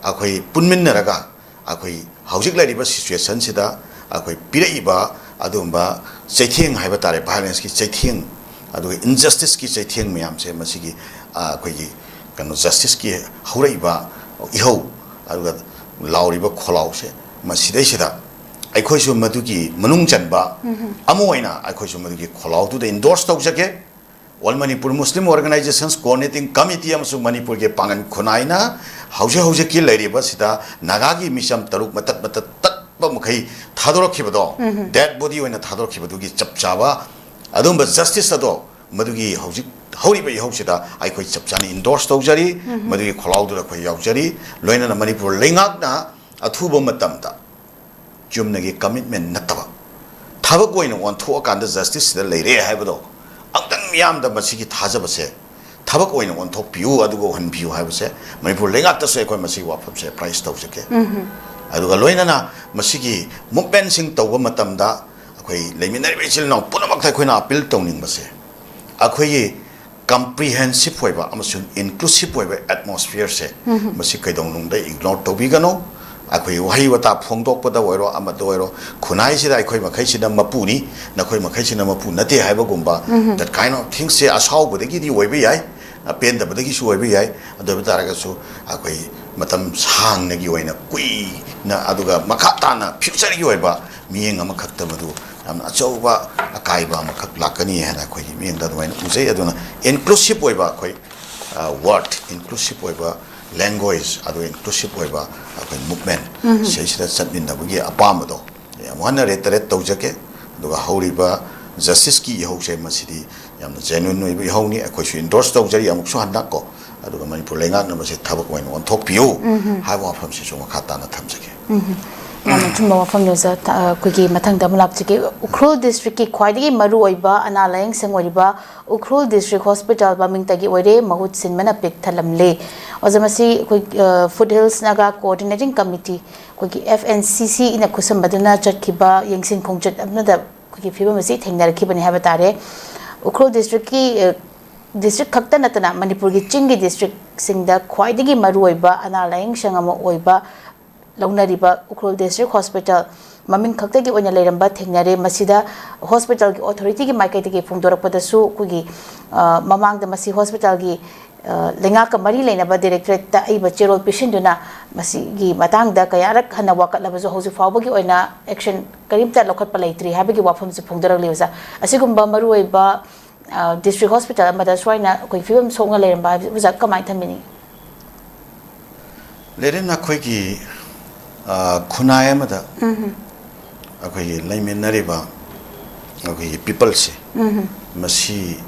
ꯑꯩꯈꯣꯏ ꯄꯨꯟꯃꯤꯟꯅꯔꯒ ꯑꯩꯈꯣꯏ ꯍꯧꯖꯤꯛ ꯂꯩꯔꯤꯕ situation ꯁꯤꯗ ꯑꯩꯈꯣꯏ ꯄꯤꯔꯛꯏꯕ ꯑꯗꯨꯒꯨꯝꯕ ꯆꯩꯊꯦꯡ ꯍꯥꯏꯕ ꯇꯥꯔꯦ, violence ꯀꯤ ꯆꯩꯊꯦꯡ, ꯑꯗꯨꯒ injustice ꯀꯤ ꯆꯩꯊꯦꯡ ꯃꯌꯥꯝꯁꯦ, ꯃꯁꯤꯒꯤ, ꯑ, ꯑꯩꯈꯣꯏꯒꯤ ꯀꯩꯅꯣ, justice ꯀꯤ ꯍꯧꯔꯛꯏꯕ ꯏꯍꯧ, ꯑꯗꯨꯒ ꯂꯥꯎꯔꯤꯕ ꯈꯣꯜꯂꯥꯎꯁꯦ, ꯃꯁꯤꯗꯩꯁꯤꯗ ꯑꯩꯈꯣꯏꯁꯨ ꯃꯗꯨꯒꯤ ꯃꯅꯨꯡ ꯆꯟꯕ ꯑꯃ ꯑꯣꯏꯅ ꯑꯩꯈꯣꯏꯁꯨ ꯃꯗꯨꯒꯤ ꯈꯣꯜꯂꯥꯎꯗꯨꯗ endorse ꯇꯧꯖꯒꯦ꯫ All Manipur Muslim Organizations Coordinating Committee ꯑꯃꯁꯨꯡ ꯃꯅꯤꯄꯨꯔꯒꯤ ꯄꯥꯡꯒꯜ ꯈꯨꯟꯅꯥꯏꯅ ꯍꯧꯖꯤꯛ ꯍꯧꯖꯤꯛꯀꯤ ꯂꯩꯔꯤꯕꯁꯤꯗ ꯅꯥꯒꯥꯒꯤ ꯃꯤꯆꯝ ꯇꯔꯨꯛ ꯃꯇꯠ ꯃꯇꯠ ꯇꯠꯄ ꯃꯈꯩ ꯊꯥꯗꯣꯔꯛꯈꯤꯕꯗꯣ, dead body ꯑꯣꯏꯅ ꯊꯥꯗꯣꯔꯛꯈꯤꯕꯗꯨꯒꯤ ꯆꯞ ꯆꯥꯕ ꯑꯗꯨꯒꯨꯝꯕ justice ꯑꯗꯣ ꯃꯗꯨꯒꯤ ꯍꯧꯖꯤꯛ ꯍꯧꯔꯤꯕ ꯏꯍꯧꯁꯤꯗ ꯑꯩꯈꯣꯏ ꯆꯞ ꯆꯥꯅ endorse ꯇꯧꯖꯔꯤ꯫ ꯃꯗꯨꯒꯤ ꯈꯣꯜꯂꯥꯎꯗꯨꯗ ꯑꯩꯈꯣꯏ ꯌꯥꯎꯖꯔꯤ꯫ ꯂꯣꯏꯅꯅ ꯃꯅꯤꯄꯨꯔ ꯂꯩꯉꯥꯛꯅ ꯑꯊꯨꯕ ꯃꯇꯝꯗ ꯆꯨꯝꯅꯒꯤ commitment ꯅꯠꯇꯕ, ꯊꯕꯛ ꯑꯣꯏꯅ ꯑꯣꯟꯊꯣꯛꯑꯀꯥꯟꯗ justice ꯁꯤꯗ ꯂꯩꯔꯦ ꯍꯥꯏꯕꯗꯣ ꯑꯃꯨꯛꯇꯪ ꯃꯤꯌꯥꯝꯗ ꯃꯁꯤꯒꯤ ꯊꯥꯖꯕꯁꯦ ꯊꯕꯛ ꯑꯣꯏꯅ ꯑꯣꯟꯊꯣꯛꯄꯤꯌꯨ, ꯑꯗꯨꯒ ꯎꯍꯟꯕꯤꯌꯨ ꯍꯥꯏꯕꯁꯦ ꯃꯅꯤꯄꯨꯔ ꯂꯩꯉꯥꯛꯇꯁꯨ ꯑꯩꯈꯣꯏ ꯃꯁꯤꯒꯤ ꯋꯥꯐꯝꯁꯦ apprise ꯇꯧꯖꯒꯦ꯫ ꯑꯗꯨꯒ ꯂꯣꯏꯅꯅ ꯃꯁꯤꯒꯤ movementꯁꯤꯡ ꯇꯧꯕ ꯃꯇꯝꯗ ꯑꯩꯈꯣꯏ ꯂꯩꯃꯤꯟꯅꯔꯤꯕ ꯏꯆꯤꯜ ꯏꯅꯥꯎ ꯄꯨꯝꯅꯃꯛꯇ ꯑꯩꯈꯣꯏꯅ ꯑꯥꯄꯤꯜ ꯇꯧꯅꯤꯡꯕꯁꯦ, ꯑꯩꯈꯣꯏꯒꯤ ꯀꯝꯄ꯭ꯔꯤꯍꯦꯟꯁꯤꯞ ꯑꯣꯏꯕ ꯑꯃꯁꯨꯡ ꯏꯟꯀ꯭ꯂꯨꯁꯤꯞ ꯑꯣꯏꯕ ꯑꯦꯠꯃꯣꯁꯐꯤꯌꯔꯁꯦ, ꯃꯁꯤ ꯀꯩꯗꯧꯅꯨꯡꯗ ꯏꯒꯅꯣꯔ ꯇꯧꯕꯤꯒꯅꯨ꯫ ꯑꯩꯈꯣꯏ ꯋꯥꯍꯩ ꯋꯥꯇꯥ ꯐꯣꯡꯗꯣꯛꯄꯗ ꯑꯣꯏꯔꯣ, ꯑꯃꯗ ꯑꯣꯏꯔꯣ, ꯈꯨꯟꯅꯥꯏꯁꯤꯗ ꯑꯩꯈꯣꯏ ꯃꯈꯩꯁꯤꯅ ꯃꯄꯨꯅꯤ, ꯅꯈꯣꯏ ꯃꯈꯩꯁꯤꯅ ꯃꯄꯨ ꯅꯠꯇꯦ ꯍꯥꯏꯕꯒꯨꯝꯕ, that kind of things ꯁꯦ ꯑꯁꯥꯎꯕꯗꯒꯤꯗꯤ ꯑꯣꯏꯕ ꯌꯥꯏ, ꯄꯦꯟꯗꯕꯗꯒꯤꯁꯨ ꯑꯣꯏꯕ ꯌꯥꯏ꯫ ꯑꯗꯨ ꯑꯣꯏꯕ ꯇꯥꯔꯒꯁꯨ ꯑꯩꯈꯣꯏ ꯃꯇꯝ ꯁꯥꯡꯅꯒꯤ ꯑꯣꯏꯅ, ꯀꯨꯏꯅ, ꯑꯗꯨꯒ ꯃꯈꯥ ꯇꯥꯅ ꯐ꯭ꯌꯨꯆꯔꯒꯤ ꯑꯣꯏꯕ ꯃꯤꯠꯌꯦꯡ ꯑꯃꯈꯛꯇ ꯃꯗꯨ ꯌꯥꯝꯅ ꯑꯆꯧꯕ ꯑꯀꯥꯏꯕ ꯑꯃꯈꯛ ꯂꯥꯛꯀꯅꯤ ꯍꯥꯏꯅ ꯑꯩꯈꯣꯏꯒꯤ ꯃꯤꯠꯌꯦꯡꯗ ꯑꯗꯨꯃꯥꯏꯅ ꯎꯖꯩ꯫ ꯑꯗꯨꯅ ꯏꯟꯀ꯭ꯂꯨꯁꯤꯞ ꯑꯣꯏꯕ ꯑꯩꯈꯣꯏ, ꯑ, ꯋꯥꯔꯗ, ꯏꯟꯀ꯭ꯂꯨꯁꯤꯞ ꯑꯣꯏꯕ ꯂꯦꯡꯒ꯭ꯋꯦꯖ, ꯑꯗꯨꯒ ꯏꯟꯀ꯭ꯂꯨꯁꯤꯞ ꯑꯣꯏꯕ ꯑꯩꯈꯣꯏ ꯃꯨꯚꯃꯦꯟ, ꯁꯤꯁꯤꯗ ꯆꯠꯃꯤꯟꯅꯕꯒꯤ ꯑꯄꯥꯝꯕꯗꯣ ꯌꯥꯝ ꯋꯥꯅ ꯔꯦꯇꯔꯦꯠ ꯇꯧꯖꯒꯦ꯫ ꯑꯗꯨꯒ ꯍꯧꯔꯤꯕ ꯖꯁꯇꯤꯁꯀꯤ ꯏꯍꯧꯁꯦ, ꯃꯁꯤꯗꯤ ꯌꯥꯝꯅ ꯖꯦꯅꯨꯏꯟ ꯑꯣꯏꯕ ꯏꯍꯧꯅꯤ꯫ ꯑꯩꯈꯣꯏꯁꯨ ꯏꯟꯗꯣꯔꯁ ꯇꯧꯖꯔꯤ ꯑꯃꯨꯛꯁꯨ ꯍꯟꯗꯛ ꯀꯣ꯫ ꯑꯗꯨꯒ ꯃꯅꯤꯄꯨꯔ ꯂꯩꯉꯥꯛꯅ ꯃꯁꯤ ꯊꯕꯛ ꯑꯣꯏꯅ ꯑꯣꯟꯊꯣꯛꯄꯤꯌꯨ ꯍꯥꯏꯕ ꯋꯥꯐꯝꯁꯤꯁꯨ ꯃꯈꯥ ꯇꯥꯅ ꯊꯝꯖꯒꯦ꯫ ꯌꯥꯝꯅ ꯑꯆꯨꯝꯕ ꯋꯥꯐꯝꯅꯤ ꯑꯣꯖꯥ꯫ ꯊ-, ꯑ, ꯑꯩꯈꯣꯏꯒꯤ ꯃꯊꯪꯗ ꯑꯃꯨꯛ ꯂꯥꯛꯆꯒꯦ꯫ ꯎꯈ꯭ꯔꯨꯜ ꯗꯤꯁꯇ꯭ꯔꯤꯛꯀꯤ ꯈ꯭ꯋꯥꯏꯗꯒꯤ ꯃꯔꯨꯑꯣꯏꯕ ꯑꯅꯥ ꯂꯥꯌꯦꯡ ꯁꯪ ꯑꯣꯏꯔꯤꯕ ꯎꯈ꯭ꯔꯨꯜ ꯗꯤꯁꯇ꯭ꯔꯤꯛ ꯍꯣꯁꯄꯤꯇꯥꯜ ꯃꯃꯤꯡꯇꯒꯤ ꯑꯣꯏꯔꯦ ꯃꯍꯨꯠ ꯁꯤꯟꯕꯅ ꯄꯤꯛ ꯊꯜꯂꯝꯂꯦ꯫ ꯑꯣꯖꯥ, ꯃꯁꯤ ꯑꯩꯈꯣꯏ, ꯑ, foot hills Naga coordinating committee, ꯑꯩꯈꯣꯏꯒꯤ F N C C ꯅ ꯈꯨꯠꯁꯝꯕꯗꯨꯅ ꯆꯠꯈꯤꯕ ꯌꯦꯡꯁꯤꯟ ꯈꯣꯡꯆꯠ ꯑꯃꯗ ꯑꯩꯈꯣꯏꯒꯤ ꯐꯤꯕꯝ ꯑꯁꯤ ꯊꯦꯡꯅꯔꯛꯈꯤꯕꯅꯤ ꯍꯥꯏꯕ ꯇꯥꯔꯦ꯫ ꯎꯈ꯭ꯔꯨꯜ ꯗꯤꯁꯇ꯭ꯔꯤꯛꯀꯤ, ꯑ, ꯗꯤꯁꯇ꯭ꯔꯤꯛ ꯈꯛꯇ ꯅꯠꯇꯅ ꯃꯅꯤꯄꯨꯔꯒꯤ ꯆꯤꯡꯒꯤ ꯗꯤꯁꯇ꯭ꯔꯤꯛꯁꯤꯡꯗ ꯈ꯭ꯋꯥꯏꯗꯒꯤ ꯃꯔꯨꯑꯣꯏꯕ ꯑꯅꯥ ꯂꯥꯌꯦꯡ ꯁꯪ ꯑꯃ ꯑꯣꯏꯕ ꯂꯧꯅꯔꯤꯕ ꯎꯈ꯭ꯔꯨꯜ ꯗꯤꯁꯇ꯭ꯔꯤꯛ ꯍꯣꯁꯄꯤꯇꯥꯜ ꯃꯃꯤꯡ ꯈꯛꯇꯒꯤ ꯑꯣꯏꯅ ꯂꯩꯔꯝꯕ ꯊꯦꯡꯅꯔꯦ꯫ ꯃꯁꯤꯗ ꯍꯣꯁꯄꯤꯇꯥꯜꯒꯤ ꯑꯣꯊꯣꯔꯤꯇꯤꯒꯤ ꯃꯥꯏꯀꯩꯗꯒꯤ ꯐꯣꯡꯗꯣꯔꯛꯄꯗꯁꯨ ꯑꯩꯈꯣꯏꯒꯤ, ꯑ, ꯃꯃꯥꯡꯗ ꯃꯁꯤ ꯍꯣꯁꯄꯤꯇꯥꯜꯒꯤ, ꯑ, ꯂꯩꯉꯥꯛꯀ ꯃꯔꯤ ꯂꯩꯅꯕ ꯗꯥꯏꯔꯦꯛꯇꯣꯔꯦꯠꯇ ꯑꯏꯕ ꯆꯦꯔꯣꯜ ꯄꯤꯁꯤꯟꯗꯨꯅ ꯃꯁꯤꯒꯤ ꯃꯇꯥꯡꯗ ꯀꯌꯥꯔꯛ ꯍꯟꯅ ꯋꯥꯀꯠꯂꯕꯁꯨ ꯍꯧꯖꯤꯛ ꯐꯥꯎꯕꯒꯤ ꯑꯣꯏꯅ ꯑꯦꯛꯁꯟ ꯀꯔꯤꯝꯇ ꯂꯧꯈꯠꯄ ꯂꯩꯇ꯭ꯔꯤ ꯍꯥꯏꯕꯒꯤ ꯋꯥꯐꯝꯁꯨ ꯐꯣꯡꯗꯣꯔꯛꯂꯤ ꯑꯣꯖꯥ꯫ ꯑꯁꯤꯒꯨꯝꯕ ꯃꯔꯨꯑꯣꯏꯕ, ꯑ, ꯗꯤꯁꯇ꯭ꯔꯤꯛ ꯍꯣꯁꯄꯤꯇꯥꯜ ꯑꯃꯗ ꯁꯨꯃꯥꯏꯅ ꯑꯩꯈꯣꯏ ꯐꯤꯕꯝ ꯁꯣꯛꯅ ꯂꯩꯔꯝꯕ ꯍꯥꯏꯕꯁꯤ ꯑꯣꯖꯥ ꯀꯃꯥꯏꯅ ꯊꯝꯕꯤꯅꯤꯡꯉꯤ? ꯂꯦꯔꯤꯟ, ꯑꯩꯈꯣꯏꯒꯤ, ꯑ, ꯈꯨꯟꯅꯥꯏ ꯑꯃꯗ ꯑꯩꯈꯣꯏꯒꯤ ꯂꯩꯃꯤꯟꯅꯔꯤꯕ ꯑꯩꯈꯣꯏꯒꯤ ꯄꯤꯄꯜꯁꯦ, ꯃꯁꯤ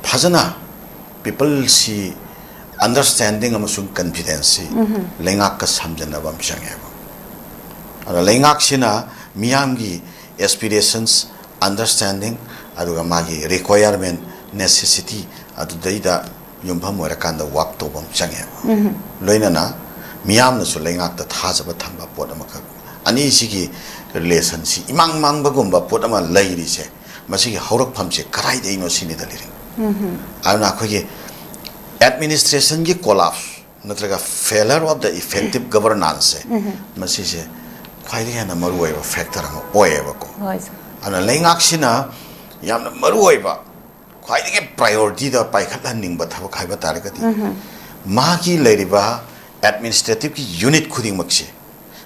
ꯐꯖꯅ, ꯄꯤꯄꯜꯁꯤ ꯑꯟꯗꯔꯁ꯭ꯇꯦꯟꯗꯤꯡ ꯑꯃꯁꯨꯡ ꯀꯟꯐꯤꯗꯦꯟꯁꯁꯤ ꯂꯩꯉꯥꯛꯀ ꯁꯝꯖꯟꯅꯕ ꯑꯃ ꯆꯪꯉꯦꯕ꯫ ꯑꯗ ꯂꯩꯉꯥꯛꯁꯤꯅ ꯃꯤꯌꯥꯝꯒꯤ ꯑꯦꯁꯄꯤꯔꯦꯁꯟꯁ, ꯑꯟꯗꯔꯁ꯭ꯇꯦꯟꯗꯤꯡ, ꯑꯗꯨꯒ ꯃꯥꯒꯤ ꯔꯤꯀ꯭ꯋꯥꯌꯔꯃꯦꯟ, ꯅꯦꯁꯦꯁꯤꯇꯤ, ꯑꯗꯨꯗꯩꯗ ꯌꯨꯝꯐꯝ ꯑꯣꯏꯔꯀꯥꯟꯗ ꯋꯥꯛ ꯇꯧꯕ ꯑꯃ ꯆꯪꯉꯦꯕ꯫ ꯂꯣꯏꯅꯅ ꯃꯤꯌꯥꯝꯅꯁꯨ ꯂꯩꯉꯥꯛꯇ ꯊꯥꯖꯕ ꯊꯝꯕ ꯄꯣꯠ ꯑꯃꯈꯛ꯫ ꯑꯅꯤꯁꯤꯒꯤ ꯔꯤꯂꯦꯁꯟꯁꯤ ꯏꯃꯥꯡ ꯃꯥꯡꯕꯒꯨꯝꯕ ꯄꯣꯠ ꯑꯃ ꯂꯩꯔꯤꯁꯦ, ꯃꯁꯤꯒꯤ ꯍꯧꯔꯛꯐꯝꯁꯦ ꯀꯗꯥꯏꯗꯒꯤꯅꯣ ꯁꯤꯅꯤꯗ ꯂꯩꯔꯤ꯫ ꯑꯗꯨꯅ ꯑꯩꯈꯣꯏꯒꯤ ꯑꯦꯗꯃꯤꯅꯤꯁꯇ꯭ꯔꯦꯁꯟꯒꯤ ꯀꯣꯂꯥꯞꯁ ꯅꯠꯇ꯭ꯔꯒ failure of the effective governance ꯁꯦ, ꯃꯁꯤꯁꯦ ꯈ꯭ꯋꯥꯏꯗꯒꯤ ꯍꯦꯟꯅ ꯃꯔꯨꯑꯣꯏꯕ ꯐꯦꯛꯇꯔ ꯑꯃ ꯑꯣꯏꯌꯦꯕꯀꯣ꯫ ꯍꯣꯏ, ꯁꯥꯔ꯫ ꯑꯗꯨꯅ ꯂꯩꯉꯥꯛꯁꯤꯅ ꯌꯥꯝꯅ ꯃꯔꯨꯑꯣꯏꯕ, ꯈ꯭ꯋꯥꯏꯗꯒꯤ ꯄ꯭ꯔꯥꯏꯌꯣꯔꯤꯇꯤꯗ ꯄꯥꯏꯈꯠꯍꯟꯅꯤꯡꯕ ꯊꯕꯛ ꯍꯥꯏꯕ ꯇꯥꯔꯒꯗꯤ, ꯃꯥꯒꯤ ꯂꯩꯔꯤꯕ ꯑꯦꯗꯃꯤꯅꯤꯁꯇ꯭ꯔꯦꯇꯤꯚꯀꯤ ꯌꯨꯅꯤꯠ ꯈꯨꯗꯤꯡꯃꯛꯁꯦ,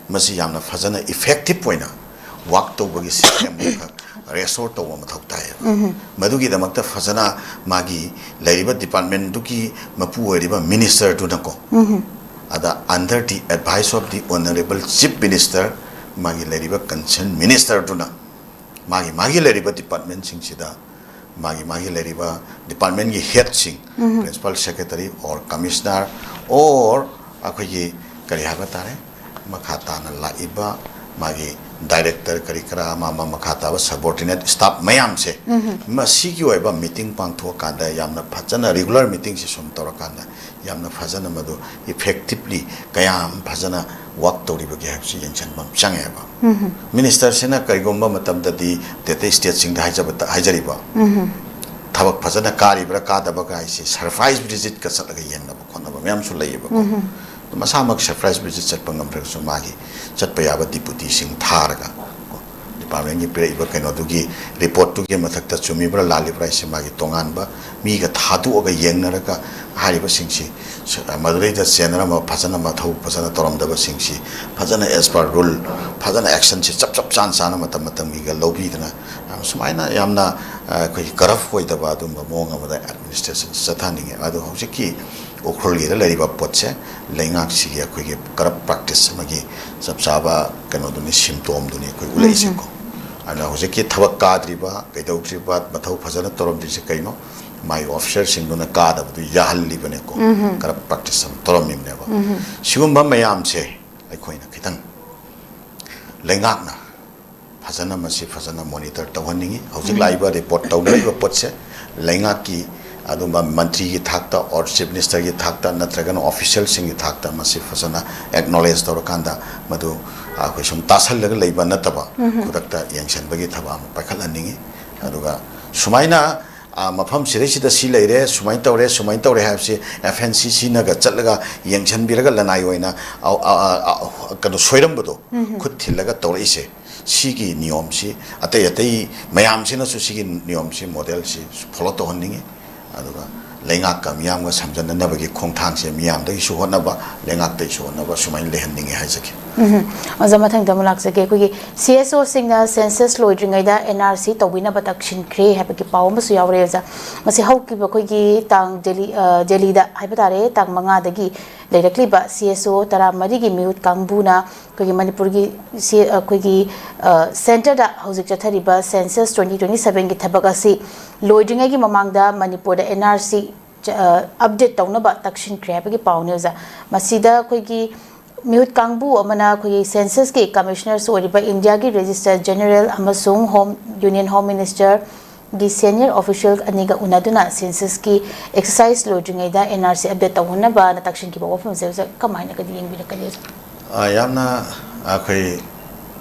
ꯃꯁꯤ ꯌꯥꯝꯅ ꯐꯖꯅ ꯏꯐꯦꯛꯇꯤꯚ ꯑꯣꯏꯅ ꯋꯥꯛ ꯇꯧꯕꯒꯤ ꯁꯤꯁꯇꯦꯝ ꯑꯃꯈꯛ ꯔꯦꯁꯇꯣꯔ ꯇꯧꯕ ꯃꯊꯧ ꯇꯥꯏꯌꯦꯕ꯫ ꯃꯗꯨꯒꯤꯗꯃꯛꯇ ꯐꯖꯅ ꯃꯥꯒꯤ ꯂꯩꯔꯤꯕ ꯗꯤꯄꯥꯔꯠꯃꯦꯟꯗꯨꯒꯤ ꯃꯄꯨ ꯑꯣꯏꯔꯤꯕ ꯃꯤꯅꯤꯁꯇꯔꯗꯨꯅꯀꯣ, ꯑꯗ under the advice of the honourable chief minister, ꯃꯥꯒꯤ ꯂꯩꯔꯤꯕ ꯀꯟꯁꯔꯟ ꯃꯤꯅꯤꯁꯇꯔꯗꯨꯅ ꯃꯥꯒꯤ ꯃꯥꯒꯤ ꯂꯩꯔꯤꯕ ꯗꯤꯄꯥꯔꯠꯃꯦꯟꯁꯤꯡꯁꯤꯗ ꯃꯥꯒꯤ ꯃꯥꯒꯤ ꯂꯩꯔꯤꯕ ꯗꯤꯄꯥꯔꯠꯃꯦꯟꯒꯤ ꯍꯦꯗꯁꯤꯡ, principal secretary or commissioner or ꯑꯩꯈꯣꯏꯒꯤ ꯀꯔꯤ ꯍꯥꯏꯕ ꯇꯥꯔꯦ, ꯃꯈꯥ ꯇꯥꯅ ꯂꯥꯛꯏꯕ ꯃꯥꯒꯤ ꯗꯥꯏꯔꯦꯛꯇꯔ ꯀꯔꯤ ꯀꯔꯥ ꯑꯃ ꯑꯃ ꯃꯈꯥ ꯇꯥꯕ subordinate staff ꯃꯌꯥꯝꯁꯦ, ꯃꯁꯤꯒꯤ ꯑꯣꯏꯕ ꯃꯤꯇꯤꯡ ꯄꯥꯡꯊꯣꯛꯑꯀꯥꯟꯗ ꯌꯥꯝꯅ ꯐꯖꯅ ꯔꯤꯒꯨꯂꯔ ꯃꯤꯇꯤꯡꯁꯤ ꯁꯨꯝ ꯇꯧꯔꯀꯥꯟꯗ ꯌꯥꯝꯅ ꯐꯖꯅ ꯃꯗꯨ ꯏꯐꯦꯛꯇꯤꯚꯂꯤ ꯀꯌꯥꯝ ꯐꯖꯅ ꯋꯥꯛ ꯇꯧꯔꯤꯕꯒꯦ ꯍꯥꯏꯕꯁꯤ ꯌꯦꯡꯁꯤꯟꯕ ꯑꯃ ꯆꯪꯉꯦꯕ꯫ ꯃꯤꯅꯤꯁꯇꯔꯁꯤꯅ ꯀꯔꯤꯒꯨꯝꯕ ꯃꯇꯝꯗꯗꯤ ꯑꯇꯩ ꯁ꯭ꯇꯦꯠꯁꯤꯡꯗ ꯍꯥꯏꯖꯕ ꯍꯥꯏꯖꯔꯤꯕ ꯊꯕꯛ ꯐꯖꯅ ꯀꯥꯔꯤꯕ꯭ꯔꯥ ꯀꯥꯗꯕ꯭ꯔꯥ ꯍꯥꯏꯁꯤ ꯁꯔꯄ꯭ꯔꯥꯏꯖ ꯚꯤꯖꯤꯠꯀ ꯆꯠꯂꯒ ꯌꯦꯡꯅꯕ ꯈꯣꯠꯅꯕ ꯃꯌꯥꯝꯁꯨ ꯂꯩꯌꯦꯕꯀꯣ꯫ ꯑꯗꯨ ꯃꯁꯥꯃꯛ ꯁꯔꯄ꯭ꯔꯥꯏꯖ ꯚꯤꯖꯤꯠ ꯆꯠꯄ ꯉꯝꯗ꯭ꯔꯒꯁꯨ ꯃꯥꯒꯤ ꯆꯠꯄ ꯌꯥꯕ ꯗꯤꯄꯨꯇꯤꯁꯤꯡ ꯊꯥꯔꯒ ꯗꯤꯄꯥꯔꯠꯃꯦꯟꯒꯤ ꯄꯤꯔꯛꯏꯕ ꯀꯩꯅꯣꯗꯨꯒꯤ ꯔꯤꯄꯣꯔꯠꯇꯨꯒꯤ ꯃꯊꯛꯇ ꯆꯨꯝꯃꯤꯕ꯭ꯔꯥ ꯂꯥꯜꯂꯤꯕ꯭ꯔꯥ ꯍꯥꯏꯁꯦ ꯃꯥꯒꯤ ꯇꯣꯉꯥꯟꯕ ꯃꯤꯒ ꯊꯥꯗꯣꯛꯑꯒ ꯌꯦꯡꯅꯔꯒ ꯍꯥꯏꯔꯤꯕꯁꯤꯡꯁꯤ ꯃꯗꯨꯗꯩꯗ ꯆꯦꯟꯅꯔꯝꯕ ꯐꯖꯅ ꯃꯊꯧ ꯐꯖꯅ ꯇꯧꯔꯝꯗꯕꯁꯤꯡꯁꯤ ꯐꯖꯅ as per rule ꯐꯖꯅ ꯑꯦꯛꯁꯟꯁꯤ ꯆꯞ ꯆꯞ ꯆꯥꯅ ꯆꯥꯅ ꯃꯇꯝ ꯃꯇꯝꯒꯤꯒ ꯂꯧꯕꯤꯗꯅ ꯁꯨꯃꯥꯏꯅ ꯌꯥꯝꯅ ꯑꯩꯈꯣꯏꯒꯤ ꯀꯔꯞ ꯑꯣꯏꯗꯕ ꯑꯗꯨꯝꯕ ꯃꯑꯣꯡ ꯑꯃꯗ ꯑꯦꯗꯃꯤꯅꯤꯁꯇ꯭ꯔꯦꯁꯟꯁꯤ ꯆꯠꯊꯍꯟꯅꯤꯡꯉꯦ꯫ ꯑꯗꯣ ꯍꯧꯖꯤꯛꯀꯤ ꯎꯈ꯭ꯔꯨꯜꯒꯤꯗ ꯂꯩꯔꯤꯕ ꯄꯣꯠꯁꯦ ꯂꯩꯉꯥꯛꯁꯤꯒꯤ ꯑꯩꯈꯣꯏꯒꯤ ꯀꯔꯞ ꯄ꯭ꯔꯥꯛꯇꯤꯁ ꯑꯃꯒꯤ ꯆꯞ ꯆꯥꯕ ꯀꯩꯅꯣꯗꯨꯅꯤ, ꯁꯤꯝꯇꯣꯝꯗꯨꯅꯤ ꯑꯩꯈꯣꯏ ꯎꯠꯂꯛꯏꯁꯦꯀꯣ꯫ ꯑꯗꯨꯅ ꯍꯧꯖꯤꯛꯀꯤ ꯊꯕꯛ ꯀꯥꯗ꯭ꯔꯤꯕ, ꯀꯩꯗꯧꯗ꯭ꯔꯤꯕ, ꯃꯊꯧ ꯐꯖꯅ ꯇꯧꯔꯝꯗ꯭ꯔꯤꯁꯦ ꯀꯩꯅꯣ? ꯃꯥꯒꯤ ꯑꯣꯐꯤꯁꯔꯁꯤꯡꯗꯨꯅ ꯀꯥꯗꯕꯗꯨ ꯌꯥꯍꯜꯂꯤꯕꯅꯦꯀꯣ꯫ ꯀꯔꯞ ꯄ꯭ꯔꯥꯛꯇꯤꯁ ꯑꯃ ꯇꯧꯔꯝꯃꯤꯕꯅꯦꯕ꯫ ꯁꯤꯒꯨꯝꯕ ꯃꯌꯥꯝꯁꯦ ꯑꯩꯈꯣꯏꯅ ꯈꯤꯇꯪ ꯂꯩꯉꯥꯛꯅ ꯐꯖꯅ ꯃꯁꯤ ꯐꯖꯅ ꯃꯣꯅꯤꯇꯔ ꯇꯧꯍꯟꯅꯤꯡꯉꯤ꯫ ꯍꯧꯖꯤꯛ ꯂꯥꯛꯏꯕ ꯔꯤꯄꯣꯔꯠ ꯇꯧꯅꯔꯤꯕ ꯄꯣꯠꯁꯦ ꯂꯩꯉꯥꯛꯀꯤ ꯑꯗꯨꯝꯕ ꯃꯟꯇ꯭ꯔꯤꯒꯤ ꯊꯥꯛꯇ or ꯆꯤꯐ ꯃꯤꯅꯤꯁꯇꯔꯒꯤ ꯊꯥꯛꯇ ꯅꯠꯇ꯭ꯔꯒꯅ ꯑꯣꯐꯤꯁꯤꯌꯦꯜꯁꯤꯡꯒꯤ ꯊꯥꯛꯇ ꯃꯁꯤ ꯐꯖꯅ ꯑꯦꯛꯅꯣꯂꯦꯖ ꯇꯧꯔꯀꯥꯟꯗ ꯃꯗꯨ ꯑꯩꯈꯣꯏ ꯁꯨꯝ ꯇꯥꯁꯜꯂꯒ ꯂꯩꯕ ꯅꯠꯇꯕ, ꯈꯨꯗꯛꯇ ꯌꯦꯡꯁꯤꯟꯕꯒꯤ ꯊꯕꯛ ꯑꯃ ꯄꯥꯏꯈꯠꯍꯟꯅꯤꯡꯉꯤ꯫ ꯑꯗꯨꯒ ꯁꯨꯃꯥꯏꯅ ꯃꯐꯝ ꯁꯤꯗꯩꯁꯤꯗ ꯁꯤ ꯂꯩꯔꯦ, ꯁꯨꯃꯥꯏꯅ ꯇꯧꯔꯦ, ꯁꯨꯃꯥꯏꯅ ꯇꯧꯔꯦ ꯍꯥꯏꯕꯁꯤ ꯑꯦꯐ ꯑꯦꯟ ꯁꯤ ꯁꯤꯅꯒ ꯆꯠꯂꯒ ꯌꯦꯡꯁꯤꯟꯕꯤꯔꯒ ꯂꯅꯥꯏ ꯑꯣꯏꯅ ꯀꯩꯅꯣ ꯁꯣꯏꯔꯝꯕꯗꯣ ꯈꯨꯠ ꯊꯤꯜꯂꯒ ꯇꯧꯔꯛꯏꯁꯦ, ꯁꯤꯒꯤ ꯅꯤꯌꯣꯝꯁꯤ ꯑꯇꯩ ꯑꯇꯩ ꯃꯌꯥꯝꯁꯤꯅꯁꯨ ꯁꯤꯒꯤ ꯅꯤꯌꯣꯝꯁꯤ, ꯃꯣꯗꯦꯜꯁꯤ ꯐꯣꯂꯣ ꯇꯧꯍꯟꯅꯤꯡꯉꯤ꯫ ꯑꯗꯨꯒ ꯂꯩꯉꯥꯛꯀ ꯃꯤꯌꯥꯝꯒ ꯁꯝꯖꯟꯅꯅꯕꯒꯤ ꯈꯣꯡꯊꯥꯡꯁꯦ ꯃꯤꯌꯥꯝꯗꯒꯤꯁꯨ ꯍꯣꯠꯅꯕ, ꯂꯩꯉꯥꯛꯇꯒꯤꯁꯨ ꯍꯣꯠꯅꯕ, ꯁꯨꯃꯥꯏꯅ ꯂꯩꯍꯟꯅꯤꯡꯉꯤ ꯍꯥꯏꯖꯒꯦ꯫ ꯎꯝ꯫ ꯑꯣꯖꯥ, ꯃꯊꯪꯗ ꯑꯃꯨꯛ ꯂꯥꯛꯆꯒꯦ꯫ ꯑꯩꯈꯣꯏꯒꯤ ꯁꯤ ꯑꯦꯁ ꯑꯣꯁꯤꯡꯅ ꯁꯦꯟꯁꯁ ꯂꯣꯏꯗ꯭ꯔꯤꯉꯩꯗ ꯑꯦꯟ ꯑꯥꯔ ꯁꯤ ꯇꯧꯕꯤꯅꯕ ꯇꯛꯁꯤꯟꯈ꯭ꯔꯦ ꯍꯥꯏꯕꯒꯤ ꯄꯥꯎ ꯑꯃꯁꯨ ꯌꯥꯎꯔꯦ ꯑꯣꯖꯥ꯫ ꯃꯁꯤ ꯍꯧꯈꯤꯕ ꯑꯩꯈꯣꯏꯒꯤ ꯇꯥꯡ ꯗꯦꯜꯂꯤ, ꯗꯦꯜꯂꯤꯗ ꯍꯥꯏꯕ ꯇꯥꯔꯦ, ꯇꯥꯡ ꯃꯉꯥꯗꯒꯤ ꯂꯩꯔꯛꯂꯤꯕ ꯁꯤ ꯑꯦꯁ ꯑꯣ ꯇꯔꯥꯃꯔꯤꯒꯤ ꯃꯤꯍꯨꯠ ꯀꯥꯡꯕꯨꯅ ꯑꯩꯈꯣꯏꯒꯤ ꯃꯅꯤꯄꯨꯔꯒꯤ ꯁꯤ-, ꯑꯩꯈꯣꯏꯒꯤ, ꯑ, ꯁꯦꯟꯇꯔꯗ ꯍꯧꯖꯤꯛ ꯆꯠꯊꯔꯤꯕ ꯁꯦꯟꯁꯁ ꯇ꯭ꯋꯦꯟꯇꯤ ꯇ꯭ꯋꯦꯟꯇꯤ ꯁꯚꯦꯟꯒꯤ ꯊꯕꯛ ꯑꯁꯤ ꯂꯣꯏꯗ꯭ꯔꯤꯉꯩꯒꯤ ꯃꯃꯥꯡꯗ ꯃꯅꯤꯄꯨꯔꯗ ꯑꯦꯟ ꯑꯥꯔ ꯁꯤ ꯆ-, ꯑ, ꯑꯞꯗꯦꯠ ꯇꯧꯅꯕ ꯇꯛꯁꯤꯟꯈ꯭ꯔꯦ ꯍꯥꯏꯕꯒꯤ ꯄꯥꯎꯅꯤ ꯑꯣꯖꯥ꯫ ꯃꯁꯤꯗ ꯑꯩꯈꯣꯏꯒꯤ ꯃꯤꯍꯨꯠ ꯀꯥꯡꯕꯨ ꯑꯃꯅ ꯑꯩꯈꯣꯏꯒꯤ ꯁꯦꯟꯁꯁꯀꯤ ꯀꯃꯤꯁꯅꯔꯁꯨ ꯑꯣꯏꯔꯤꯕ ꯏꯟꯗꯤꯌꯥꯒꯤ ꯔꯦꯖꯤꯁꯇꯔ ꯖꯦꯅꯔꯦꯜ ꯑꯃꯁꯨꯡ ꯍꯣꯝ, ꯌꯨꯅꯤꯌꯟ ꯍꯣꯝ ꯃꯤꯅꯤꯁꯇꯔꯒꯤ ꯁꯦꯅꯤꯌꯔ ꯑꯣꯐꯤꯁꯤꯌꯦꯜ ꯑꯅꯤꯒ ꯎꯅꯗꯨꯅ ꯁꯦꯟꯁꯁꯀꯤ ꯑꯦꯛꯁꯔꯁꯥꯏꯖ ꯂꯣꯏꯗ꯭ꯔꯤꯉꯩꯗ ꯑꯦꯟ ꯑꯥꯔ ꯁꯤ ꯑꯞꯗꯦꯠ ꯇꯧꯍꯟꯅꯕꯅ ꯇꯛꯁꯤꯟꯈꯤꯕ ꯋꯥꯐꯝꯁꯦ ꯑꯣꯖꯥ, ꯀꯃꯥꯏꯅꯒꯗꯤ ꯌꯦꯡꯕꯤꯔꯛꯀꯅꯤ ꯑꯣꯖꯥ? ꯑ, ꯌꯥꯝꯅ ꯑꯩꯈꯣꯏ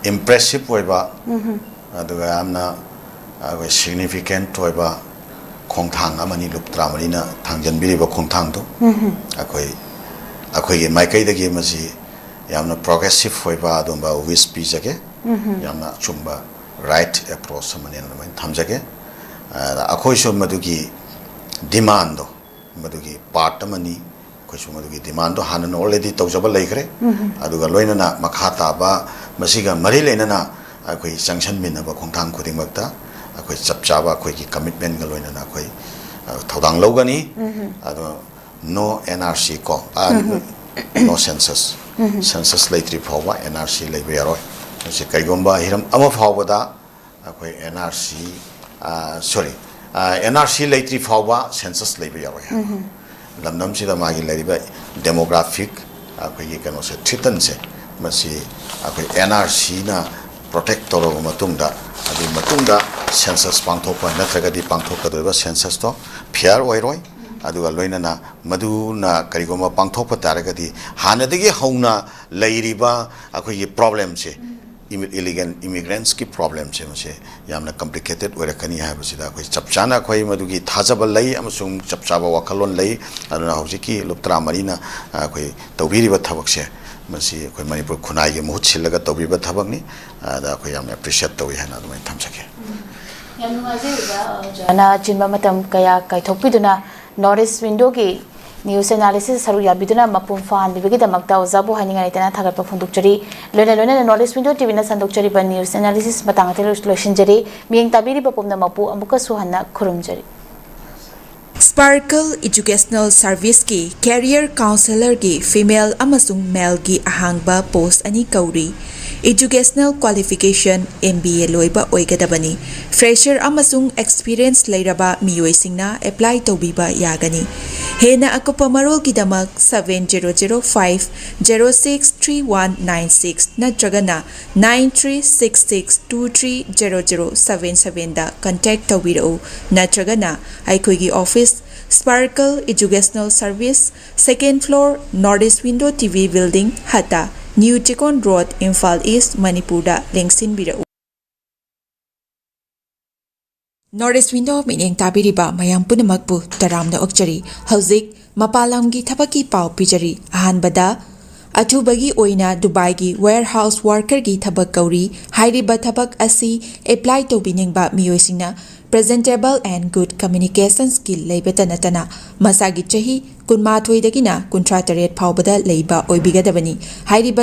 ꯏꯝꯄ꯭ꯔꯦꯁꯤꯞ ꯑꯣꯏꯕ, ꯑꯗꯨꯒ ꯌꯥꯝꯅ ꯑꯩꯈꯣꯏ ꯁꯤꯒꯅꯤꯐꯤꯀꯦꯟꯠ ꯑꯣꯏꯕ ꯈꯣꯡꯊꯥꯡ ꯑꯃꯅꯤ, ꯂꯨꯞ ꯇꯔꯥꯃꯔꯤꯅ ꯊꯥꯡꯖꯟꯕꯤꯔꯤꯕ ꯈꯣꯡꯊꯥꯡꯗꯣ꯫ ꯑꯩꯈꯣꯏ, ꯑꯩꯈꯣꯏꯒꯤ ꯃꯥꯏꯀꯩꯗꯒꯤ ꯃꯁꯤ ꯌꯥꯝꯅ ꯄ꯭ꯔꯣꯒ꯭ꯔꯦꯁꯤꯞ ꯑꯣꯏꯕ ꯑꯗꯨꯒꯨꯝꯕ ꯋꯤꯁ ꯄꯤꯖꯒꯦ꯫ ꯌꯥꯝꯅ ꯑꯆꯨꯝꯕ ꯔꯥꯏꯠ ꯑꯦꯄ꯭ꯔꯣꯆ ꯑꯃꯅꯦꯅ ꯑꯗꯨꯃꯥꯏꯅ ꯊꯝꯖꯒꯦ꯫ ꯑꯗ ꯑꯩꯈꯣꯏꯁꯨ ꯃꯗꯨꯒꯤ ꯗꯤꯃꯥꯟꯗꯣ, ꯃꯗꯨꯒꯤ ꯄꯥꯔꯠ ꯑꯃꯅꯤ꯫ ꯑꯩꯈꯣꯏꯁꯨ ꯃꯗꯨꯒꯤ ꯗꯤꯃꯥꯟꯗꯣ ꯍꯥꯟꯅꯅ ꯑꯣꯜꯔꯦꯗꯤ ꯇꯧꯖꯕ ꯂꯩꯈ꯭ꯔꯦ꯫ ꯑꯗꯨꯒ ꯂꯣꯏꯅꯅ ꯃꯈꯥ ꯇꯥꯕ ꯃꯁꯤꯒ ꯃꯔꯤ ꯂꯩꯅꯅ ꯑꯩꯈꯣꯏ ꯆꯪꯁꯤꯟꯃꯤꯟꯅꯕ ꯈꯣꯡꯊꯥꯡ ꯈꯨꯗꯤꯡꯃꯛꯇ ꯑꯩꯈꯣꯏ ꯆꯞ ꯆꯥꯕ ꯑꯩꯈꯣꯏꯒꯤ ꯀꯃꯤꯠꯃꯦꯟꯒ ꯂꯣꯏꯅꯅ ꯑꯩꯈꯣꯏ, ꯑ, ꯊꯧꯗꯥꯡ ꯂꯧꯒꯅꯤ꯫ ꯑꯗꯣ no N R C ꯀꯣ, ꯑ, no census, census ꯂꯩꯇ꯭ꯔꯤ ꯐꯥꯎꯕ N R C ꯂꯩꯕ ꯌꯥꯔꯣꯏ꯫ ꯃꯁꯤ ꯀꯔꯤꯒꯨꯝꯕ ꯍꯤꯔꯝ ꯑꯃ ꯐꯥꯎꯕꯗ ꯑꯩꯈꯣꯏ N R C, ꯑ, sorry, ꯑ, N R C ꯂꯩꯇ꯭ꯔꯤ ꯐꯥꯎꯕ ꯁꯦꯟꯁꯁ ꯂꯩꯕ ꯌꯥꯔꯣꯏ ꯍꯥꯏꯕ꯫ ꯂꯝꯗꯝꯁꯤꯗ ꯃꯥꯒꯤ ꯂꯩꯔꯤꯕ ꯗꯦꯃꯣꯒ꯭ꯔꯥꯐꯤꯛ ꯑꯩꯈꯣꯏꯒꯤ ꯀꯩꯅꯣꯁꯦ, ꯊ꯭ꯔꯤꯇꯟꯁꯦ, ꯃꯁꯤ ꯑꯩꯈꯣꯏ N R Cꯅ ꯄ꯭ꯔꯣꯇꯦꯛ ꯇꯧꯔꯕ ꯃꯇꯨꯡꯗ, ꯑꯗꯨꯒꯤ ꯃꯇꯨꯡꯗ ꯁꯦꯟꯁꯁ ꯄꯥꯡꯊꯣꯛꯄ ꯅꯠꯇ꯭ꯔꯒꯗꯤ ꯄꯥꯡꯊꯣꯛꯀꯗꯧꯔꯤꯕ ꯁꯦꯟꯁꯁꯇꯣ ꯐꯤꯌꯥꯔ ꯑꯣꯏꯔꯣꯏ꯫ ꯑꯗꯨꯒ ꯂꯣꯏꯅꯅ ꯃꯗꯨꯅ ꯀꯔꯤꯒꯨꯝꯕ ꯄꯥꯡꯊꯣꯛꯄ ꯇꯥꯔꯒꯗꯤ ꯍꯥꯟꯅꯗꯒꯤ ꯍꯧꯅ ꯂꯩꯔꯤꯕ ꯑꯩꯈꯣꯏꯒꯤ ꯄ꯭ꯔꯣꯕ꯭ꯂꯦꯝꯁꯦ, ꯏꯂꯤꯒꯦꯜ ꯏꯃꯤꯒ꯭ꯔꯦꯟꯁꯀꯤ ꯄ꯭ꯔꯣꯕ꯭ꯂꯦꯝꯁꯦ, ꯃꯁꯤ ꯌꯥꯝꯅ ꯀꯝꯄ꯭ꯂꯤꯀꯦꯇꯦꯠ ꯑꯣꯏꯔꯛꯀꯅꯤ ꯍꯥꯏꯕꯁꯤꯗ ꯑꯩꯈꯣꯏ ꯆꯞ ꯆꯥꯅ ꯑꯩꯈꯣꯏ ꯃꯗꯨꯒꯤ ꯊꯥꯖꯕ ꯂꯩ ꯑꯃꯁꯨꯡ ꯆꯞ ꯆꯥꯕ ꯋꯥꯈꯜꯂꯣꯟ ꯂꯩ꯫ ꯑꯗꯨꯅ ꯍꯧꯖꯤꯛꯀꯤ ꯂꯨꯞ ꯇꯔꯥꯃꯔꯤꯅ ꯑꯩꯈꯣꯏ ꯇꯧꯕꯤꯔꯤꯕ ꯊꯕꯛꯁꯦ, ꯃꯁꯤ ꯑꯩꯈꯣꯏ ꯃꯅꯤꯄꯨꯔ ꯈꯨꯟꯅꯥꯏꯒꯤ ꯃꯍꯨꯠ ꯁꯤꯜꯂꯒ ꯇꯧꯕꯤꯕ ꯊꯕꯛꯅꯤ꯫ ꯑꯗ ꯑꯩꯈꯣꯏ ꯌꯥꯝꯅ ꯑꯦꯄ꯭ꯔꯤꯁꯤꯌꯦꯠ ꯇꯧꯏ ꯍꯥꯏꯅ ꯑꯗꯨꯃꯥꯏꯅ ꯊꯝꯖꯒꯦ꯫ ꯌꯥꯝ ꯅꯨꯡꯉꯥꯏꯖꯩ ꯑꯣꯖꯥ, ꯑꯣꯖꯥꯅ ꯑꯆꯤꯟꯕ ꯃꯇꯝ ꯀꯌꯥ ꯀꯥꯏꯊꯣꯛꯄꯤꯗꯨꯅ North East Window ꯒꯤ news analysis ꯁꯔꯨꯛ ꯌꯥꯕꯤꯗꯨꯅ ꯃꯄꯨꯡ ꯐꯥꯍꯟꯕꯤꯕꯒꯤꯗꯃꯛꯇ ꯑꯣꯖꯥꯕꯨ ꯍꯥꯏꯅꯤꯡꯉꯥꯏ ꯂꯩꯇꯅ ꯊꯥꯒꯠꯄ ꯐꯣꯡꯗꯣꯛꯆꯔꯤ꯫ ꯂꯣꯏꯅ ꯂꯣꯏꯅꯅ North East Window T V ꯅ ꯁꯟꯗꯣꯛꯆꯔꯤꯕ news analysis ꯃꯇꯥꯡ ꯑꯁꯤꯗ ꯂꯣꯏꯁꯤꯟꯖꯔꯤ꯫ ꯃꯤꯠꯌꯦꯡ ꯇꯥꯕꯤꯔꯤꯕ ꯄꯨꯝꯅꯃꯛꯄꯨ ꯑꯃꯨꯛꯀꯁꯨ ꯍꯟꯅ ꯈꯨꯔꯨꯝꯖꯔꯤ꯫ Sparkle Educational Service ꯀꯤ career counsellor ꯒꯤ female ꯑꯃꯁꯨꯡ male ꯒꯤ ꯑꯍꯥꯡꯕ post ꯑꯅꯤ ꯀꯧꯔꯤ꯫ Educational qualification M B A ꯂꯣꯏꯕ ꯑꯣꯏꯒꯗꯕꯅꯤ꯫ Fresher ꯑꯃꯁꯨꯡ experience ꯂꯩꯔꯕ ꯃꯤꯑꯣꯏꯁꯤꯡꯅ apply ꯇꯧꯕꯤꯕ ꯌꯥꯒꯅꯤ꯫ ꯍꯦꯟꯅ ꯑꯀꯨꯞꯄ ꯃꯔꯣꯜꯒꯤꯗꯃꯛ seven zero zero five zero six three one nine six ꯅꯠꯇ꯭ꯔꯒꯅ nine three six six two three zero zero seven seven ꯗ contact ꯇꯧꯕꯤꯔꯛꯎ, ꯅꯠꯇ꯭ꯔꯒꯅ ꯑꯩꯈꯣꯏꯒꯤ office, Sparkle Educational Service, second floor, North East Window T V Building, ꯍꯠꯇ, New Chekon Road, Imphal East, ꯃꯅꯤꯄꯨꯔꯗ ꯂꯦꯡꯁꯤꯟꯕꯤꯔꯛꯎ꯫ North East Window ꯃꯤꯠꯌꯦꯡ ꯇꯥꯕꯤꯔꯤꯕ ꯃꯌꯥꯝ ꯄꯨꯝꯅꯃꯛꯄꯨ ꯇꯔꯥꯝꯅ ꯑꯣꯛꯆꯔꯤ꯫ ꯍꯧꯖꯤꯛ ꯃꯄꯥꯟ ꯂꯝꯒꯤ ꯊꯕꯛꯀꯤ ꯄꯥꯎ ꯄꯤꯖꯔꯤ꯫ ꯑꯍꯥꯟꯕꯗ, ꯑꯊꯨꯕꯒꯤ ꯑꯣꯏꯅ ꯗꯨꯕꯥꯏꯒꯤ warehouse worker ꯒꯤ ꯊꯕꯛ ꯀꯧꯔꯤ꯫ ꯍꯥꯏꯔꯤꯕ ꯊꯕꯛ ꯑꯁꯤ apply ꯇꯧꯕꯤꯅꯤꯡꯕ ꯃꯤꯑꯣꯏꯁꯤꯡꯅ presentable and good communication skill ꯂꯩꯕꯇ ꯅꯠꯇꯅ ꯃꯁꯥꯒꯤ ꯆꯍꯤ ꯀꯨꯟꯃꯥꯊꯣꯏꯗꯒꯤꯅ ꯀꯨꯟꯊ꯭ꯔꯥ ꯇꯔꯦꯠ ꯐꯥꯎꯕꯗ ꯂꯩꯕ ꯑꯣꯏꯕꯤꯒꯗꯕꯅꯤ꯫ ꯍꯥꯏꯔꯤꯕ